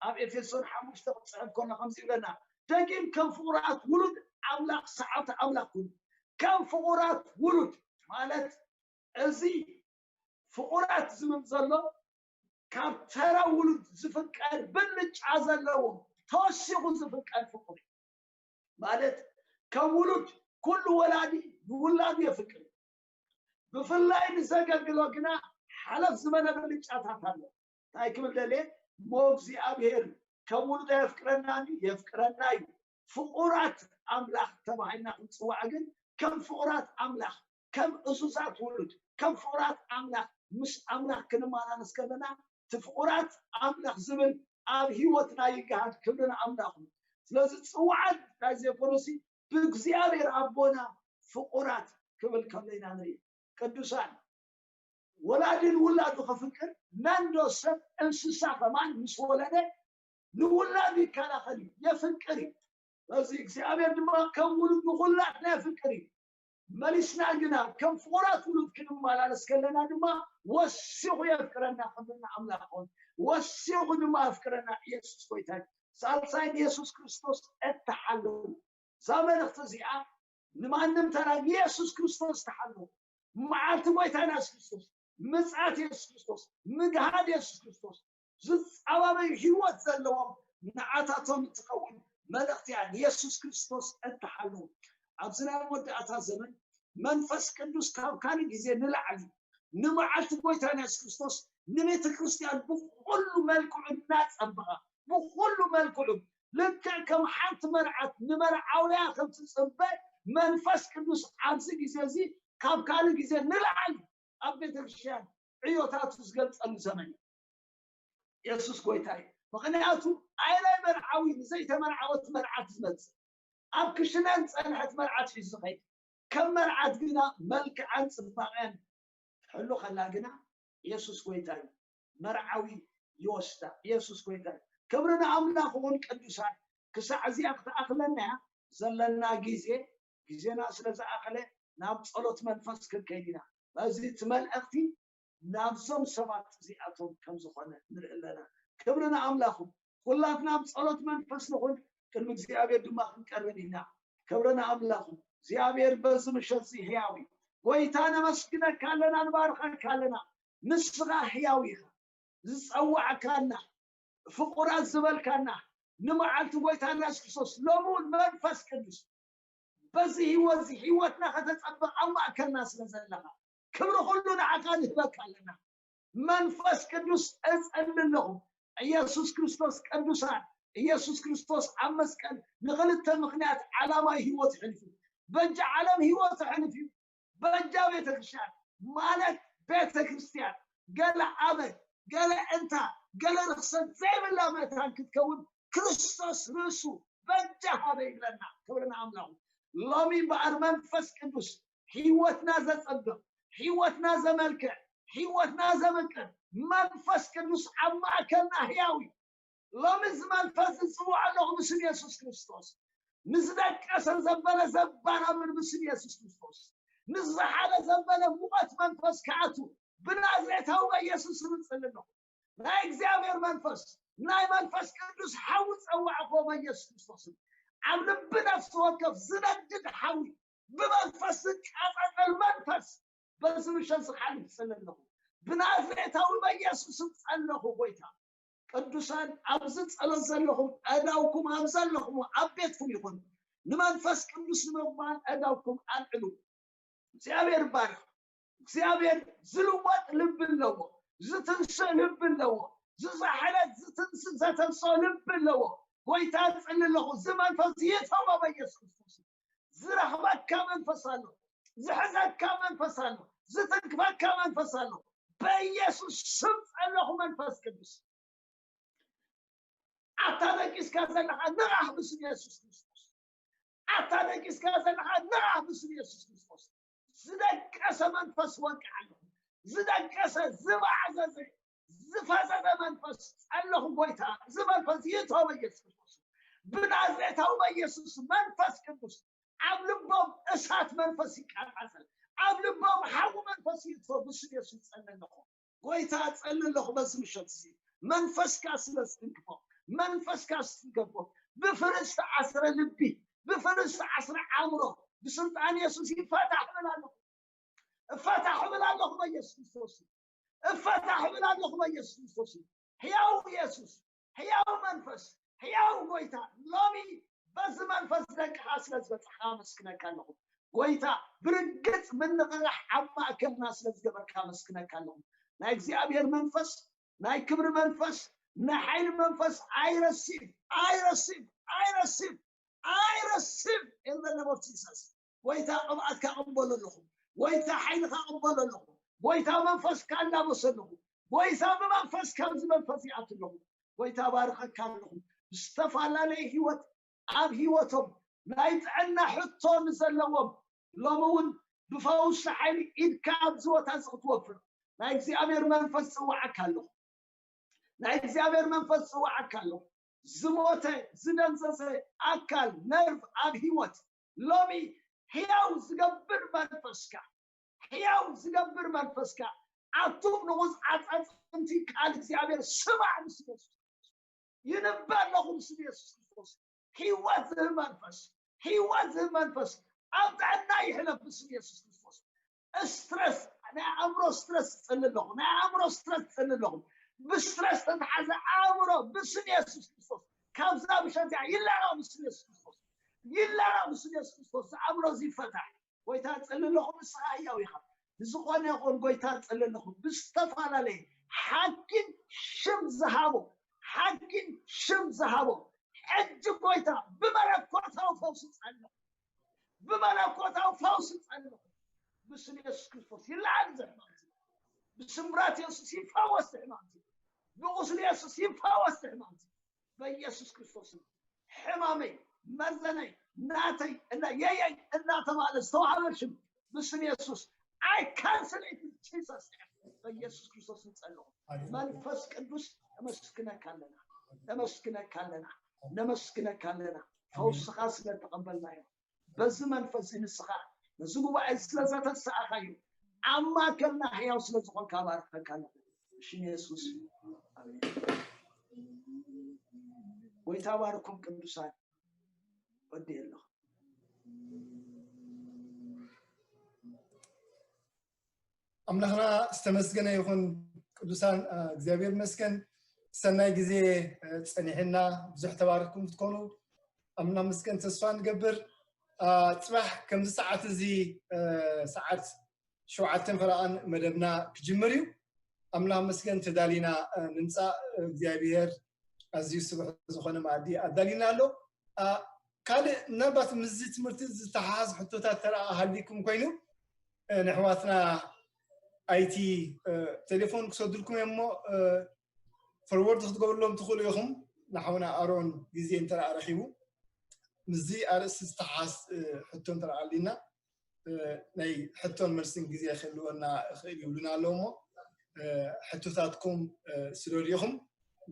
ኣብ ኤፌሶን ሓሙሽተ ክፅሕፍ ከሎ ከምዚ ይብለና ደጊም ከም ፍቑራት ውሉድ ኣምላኽ ሰዓብቲ ኣምላኽ ኩኑ ከም ፍቑራት ውሉድ ማለት እዚ ፍቑራት ዝብል ዘሎ ካብ ተራ ውሉድ ዝፍቀር ብልጫ ዘለዎ ተወሲኹ ዝፍቀር ፍቕሪ ማለት ከም ውሉድ ኩሉ ወላዲ ንውላዱ የፍቅር። ብፍላይ ንዘገልግሎ ግና ሓለፍ ዝበለ ብልጫታት ኣሎ። እንታይ ክብል ደልየ? እሞ እግዚኣብሔር ከም ውሉድ ኣየፍቅረናን የፍቅረና እዩ። ፍቑራት ኣምላኽ ተባሂልና ክንፅዋዕ ግን ከም ፍቑራት ኣምላኽ፣ ከም እዙዛት ውሉድ፣ ከም ፍቑራት ኣምላኽ ምስ ኣምላኽ ክንመላለስ ከለና እቲ ፍቑራት ኣምላኽ ዝብል ኣብ ህይወትና ይገሃድ። ክብሪ ንኣምላኽ እዩ። ስለዚ ፅውዓት ናይዚ ኮርሲ ብእግዚኣብሔር ኣቦና ፍቑራት ክብል ከሎ ኢና ንርኢ። ቅዱሳን ወላዲ ንውላዱ ከፍቅር ነንዶ ሰብ እንስሳ ከማን ምስ ወለደ ንውላዱ ይከላኸል እዩ፣ የፍቅር እዩ። በዚ እግዚኣብሔር ድማ ከም ውሉድ ንኹላትና የፍቅር እዩ። መሊስና ግና ከም ፍቑራት ውሉድ ክንመላለስ ከለና ድማ ወሲኹ የፍቅረና። ክብርና ኣምላኽ ሆን ወሲኹ ድማ ኣፍቅረና። ኢየሱስ ጎይታ እዩ። ሳልሳይ ንየሱስ ክርስቶስ እተሓለዉ እዛ መልእኽቲ እዚኣ ንማንም ተራ ንየሱስ ክርስቶስ ተሓለዉ። መዓልቲ ጎይታና የሱስ ክርስቶስ፣ ምጽኣት የሱስ ክርስቶስ፣ ምግሃድ የሱስ ክርስቶስ ዝጸባበዩ ህይወት ዘለዎም ንዓታቶም እትኸውን መልእኽቲ እያ። ንየሱስ ክርስቶስ እተሓለዉ ኣብዚ ናይ መወዳእታ ዘመን መንፈስ ቅዱስ ካብ ካልእ ግዜ ንላዕሊ ንመዓልቲ ጎይታና የሱስ ክርስቶስ ንቤተ ክርስቲያን ብኹሉ መልክዑ እናጸበቐ ብኹሉ መልክዑ ልክዕ ከም ሓንቲ መርዓት ንመርዓውያ ከም ትጽበ መንፈስ ቅዱስ ኣብዚ ግዜ እዚ ካብ ካልእ ግዜ ንላዕሊ ኣብ ቤተ ክርስቲያን ዕዮታቱ ዝገልጸሉ ዘመን እዩ። የሱስ ጎይታ እዩ። ምኽንያቱ ኣይ ናይ መርዓዊ ንዘይተመርዓወት መርዓት ዝመጽእ ኣብ ክሽነን ጸንሐት መርዓት ሒዙ ዝኸይድ ከም መርዓት ግና መልክዓን ጽባቐን ትሕሉ ከላ ግና የሱስ ጎይታ እዩ። መርዓዊ ይወስዳ። የሱስ ጎይታ እዩ። ክብሪ ንኣምላኽ እውን ቅዱሳን ክሳዕ እዚኣ ክትኣኽለና እያ ዘለና ግዜ ግዜና ስለ ዝኣኸለ ናብ ጸሎት መንፈስ ክንከይድ ኢና። በዚ እቲ መልእኽቲ ናብዞም ሰባት እዚኣቶም ከም ዝኾነ ንርኢ ኣለና። ክብሪ ንኣምላኹ። ኩላትና ኣብ ጸሎት መንፈስ ንኹን፣ ቅድሚ እግዚኣብሔር ድማ ክንቀርብ ኢና። ክብሪ ንኣምላኹ። እግዚኣብሔር በዚ ምሸት እዚ ህያው እዩ። ጎይታ ነመስግነካ ኣለና፣ ንባርኸካ ኣለና። ንስኻ ህያው ኢኻ። ዝጸዋዕካና፣ ፍቑራት ዝበልካና፣ ንመዓልቲ ጎይታና የሱስ ክርስቶስ፣ ሎሚ እውን መንፈስ ቅዱስ በዚ ህይወት እዚ ህይወትና ከተጸብቕ ኣብ ማእከልና ስለ ዘለኻ ክብሪ ኩሉ ንዓኻ ንህበካ ኣለና። መንፈስ ቅዱስ እጸሊ ኣለኹ። ኢየሱስ ክርስቶስ ቅዱሳን፣ ኢየሱስ ክርስቶስ ኣብ መስቀል ንኽልተ ምኽንያት ዓላማይ ህይወት ሕልፉ፣ በጃ ዓለም ህይወት ሕልፍ እዩ። በጃ ቤተክርስትያን ማለት ቤተክርስትያን ገለ ኣመል፣ ገለ እንታ፣ ገለ ርኽሰት ዘይብላ መታን ክትከውን ክርስቶስ ርእሱ በጃ ሃበ ይብለና። ክብሪ ንኣምላኹ። ሎሚ እምበኣር መንፈስ ቅዱስ ህይወትና ዘጸብቕ፣ ህይወትና ዘመልክዕ፣ ህይወትና ዘመቅር መንፈስ ቅዱስ ኣብ ማእከልና ህያው እዩ። ሎሚ እዚ መንፈስ ዝጽውዖ ኣለኹ ብስም የሱስ ክርስቶስ። ንዝደቀሰ ዘበለ ዘባራብር ብስም የሱስ ክርስቶስ። ንዝሓለ ዘበለ ሙቐት መንፈስ ክኣቱ ብናዝሬታዊ በኢየሱስ ስም እጽሊ ኣለኹ። ናይ እግዚኣብሔር መንፈስ፣ ናይ መንፈስ ቅዱስ ሓዊ ጸዋዕኮ በኢየሱስ ክርስቶስ። ኣብ ልቢ ነፍሲ ወከፍ ዝነድድ ሓዊ፣ ብመንፈስ ዝቃጻጸል መንፈስ በዚ ምሸት ዝሓልፍ እጽሊ ኣለኹ። ብናዝሬታዊ በኢየሱስ ስም ጸለኹ ጎይታ። ቅዱሳን ኣብዚ ጸሎት ዘለኹም ኣእዳውኩም ኣብ ዘለኹም ኣብ ቤትኩም ይኹን። ንመንፈስ ቅዱስ ንምቕባል ኣእዳውኩም ኣልዕሉ። እግዚኣብሔር ይባርኽ። እግዚኣብሔር ዝልወጥ ልቢ ኣለዎ። ዝትንስእ ልቢ ኣለዎ። ዝዛሓለ ዝትንስእ ዘተንስኦ ልቢ ኣለዎ። ጎይታ እጽሊ ኣለኹ። እዚ መንፈስ ይእተዎ በኢየሱስ ክርስቶስ። ዝረኽበካ መንፈስ ኣሎ። ዝሕዘካ መንፈስ ኣሎ። ዝትንክፈካ መንፈስ ኣሎ። በኢየሱስ ስም ጸለኹ መንፈስ ቅዱስ። ኣታ ደቂስካ ዘለኻ ንቓሕ ብስም የሱስ ክርስቶስ። ኣታ ደቂስካ ዘለኻ ንቓሕ ብስም የሱስ ክርስቶስ። ዝደቀሰ መንፈስ ወቅዕ ኣለኹ። ዝደቀሰ፣ ዝባዕዘዘ፣ ዝፈዘዘ መንፈስ ጸለኹ ጎይታ። እዚ መንፈስ ይእቶ በኢየሱስ ክርስቶስ። ብናዝሬታዊ በኢየሱስ መንፈስ ቅዱስ ኣብ ልቦም እሳት መንፈስ ይቃጻጸል። ኣብ ልቦም ሓዊ መንፈስ ይእቶ ብስም የሱስ ጸለ ኣለኹ። ጎይታ ጸሊ ኣለኹ በዚ ምሸት እዚ መንፈስካ ስለ ዝትንክፎ፣ መንፈስካ ዝትንከፎ፣ ብፍርስ ተኣስረ ልቢ፣ ብፍርስ ተኣስረ ኣእምሮ፣ ብስልጣን የሱስ ይፈታሕ እብል ኣለኹ። እፈታሕ እብል ኣለኹ በኢየሱስ ክርስቶስ። እፈታሕ እብል ኣለኹ በኢየሱስ ክርስቶስ። ሕያው ኢየሱስ፣ ሕያው መንፈስ፣ ሕያው ጎይታ፣ ሎሚ በዚ መንፈስ ደቅኻ ስለ ዝበጽሕካ ኣመስግነካ ኣለኹ። ጎይታ፣ ብርግጽ ምንቕራሕ ኣብ ማእከልና ስለ ዝገበርካ ኣመስግነካ ኣለኹ። ናይ እግዚኣብሔር መንፈስ፣ ናይ ክብሪ መንፈስ፣ ናይ ሓይሊ መንፈስ ኣይረስብ፣ ኣይረስብ፣ ኣይረስብ፣ ኣይረስብ። In the name of Jesus። ጎይታ ቅብኣትካ ቅበሎ ኣለኹ። ጎይታ ሓይልካ ቅበሎ ኣለኹ። ጎይታ መንፈስካ ኣላበሰ ኣለኹ። ጎይታ ብመንፈስ ካብዚ መንፈስ ይኣቱ ኣለኹ። ጎይታ ባርኸካ ኣለኹ። ዝተፈላለየ ህይወት ኣብ ህይወቶም ናይ ጥዕና ሕቶ ንዘለዎም ሎሚ እውን ብፈውሲ ሓይሊ ኢድካ ኣብዚ ቦታ እዚ ክትወፍር ናይ እግዚኣብሔር መንፈስ ጽዋዓካ ኣለኹ። ናይ እግዚኣብሔር መንፈስ ጽዋዓካ ኣለኹ። ዝሞተ ዝደንዘዘ ኣካል ነርቭ ኣብ ህይወት ሎሚ ሕያው ዝገብር መንፈስካ ሕያው ዝገብር መንፈስካ ኣቱም ንቑጽ ዓጻጽምቲ ቃል እግዚኣብሔር ስማዕ ምስ ኢየሱስ ይንበ ኣለኹ ምስ ኢየሱስ ክርስቶስ ህይወት ዝህብ መንፈስ ህይወት ዝህብ መንፈስ ኣብ ጥዕና ይሕለፍ ብስም ኢየሱስ ክርስቶስ ስትረስ ናይ ኣእምሮ ስትረስ ትጸሊ ኣለኹ ናይ ኣእምሮ ስትረስ ትጸሊ ኣለኹ ብስትረስ ተተሓዘ ኣእምሮ ብስም ኢየሱስ ክርስቶስ ካብዛ ምሸት እዚኣ ይላቐቕ ብስም ኢየሱስ ክርስቶስ ይላቐቕ ብስም ኢየሱስ ክርስቶስ ኣእምሮ እዚ ይፈታሕ ጎይታ ትጸሊ ኣለኹ ንስኻ ህያው ኢኻ ብዝኾነ ይኹን ጎይታ ትጸሊ ኣለኹ ብዝተፈላለየ ሓኪም ሽም ዝሃቦ ሓኪም ሽም ዝሃቦ ሕጂ ጎይታ ብመለኮታዊ ፈውሲ ጸልኹ ብመለኮታዊ ፈውሲ ጸልኹ ብስም የሱስ ክርስቶስ ይለዓል እዚ ሕማም እዚ ብስምራት የሱስ ይፈወስ እዚ ሕማም እዚ ብቁስሊ የሱስ ይፈወስ እዚ ሕማም እዚ በኢየሱስ ክርስቶስ ሕማመይ መርዘነይ ናተይ እና የየይ እናተባለ ዝተዋሃበ ሽም ብስም የሱስ I cancel it in Jesus በኢየሱስ ክርስቶስ ንጸልኹ መንፈስ ቅዱስ ነመስግነካ ኣለና ነመስግነካ ኣለና ነመስግነካ ኣለና ፈውስኻ ስለ ተቐበልናዮ በዚ መንፈስ ንስኻ ነዚ ጉባኤ ስለ ዘተሰኣኻዮ ኣብ ማእከልና ሕያው ስለ ዝኾንካ ባርከካ ኣለኹ ሽም የሱስ ኣሜን ጎይታ ባርኩም ቅዱሳን ወዲ ኣለኹ ኣምላኽና ዝተመስገነ ይኹን ቅዱሳን እግዚኣብሔር መስገን ሰናይ ግዜ ፀኒሕና ብዙሕ ተባረክኩም ክትኮኑ ኣምና መስገን ተስፋ ንገብር ፅባሕ ከምዚ ሰዓት እዚ ሰዓት ሸውዓተን ፈረቓን መደብና ክጅምር እዩ ኣምላኽ መስገን ተዳሊና ንምፃእ እግዚኣብሔር ኣዝዩ ስቡሕ ዝኾነ መኣዲ ኣዳሊና ኣሎ ካልእ ምናልባት ምስዚ ትምህርቲ ዝተሓሓዝ ሕቶታት ተረኣ ሃሊኩም ኮይኑ ንሕዋትና ኣይቲ ቴሌፎን ክሰዱልኩም እዮም እሞ ፈርወርድ ክትገብርሎም ትኽእሉ ኢኹም ንሓውና ኣሮን ግዜ እንተረኣ ረኪቡ ምስዚ ኣርእስቲ ዝተሓሓዝ ሕቶ እንተረኣ ኣሊና ናይ ሕቶን መልስን ግዜ ክህልወና ይኽእል ይብሉና ኣለዉ እሞ ሕቶታትኩም ስደዱ ኢኹም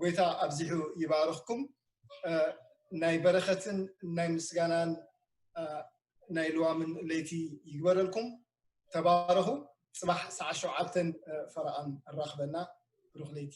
ጎይታ ኣብዚሑ ይባርኽኩም ናይ በረኸትን ናይ ምስጋናን ናይ ልዋምን ለይቲ ይግበረልኩም ተባረኹ ፅባሕ ሰዓት ሸውዓተን ፈረቓን ኣራኽበና ብሩኽ ለይቲ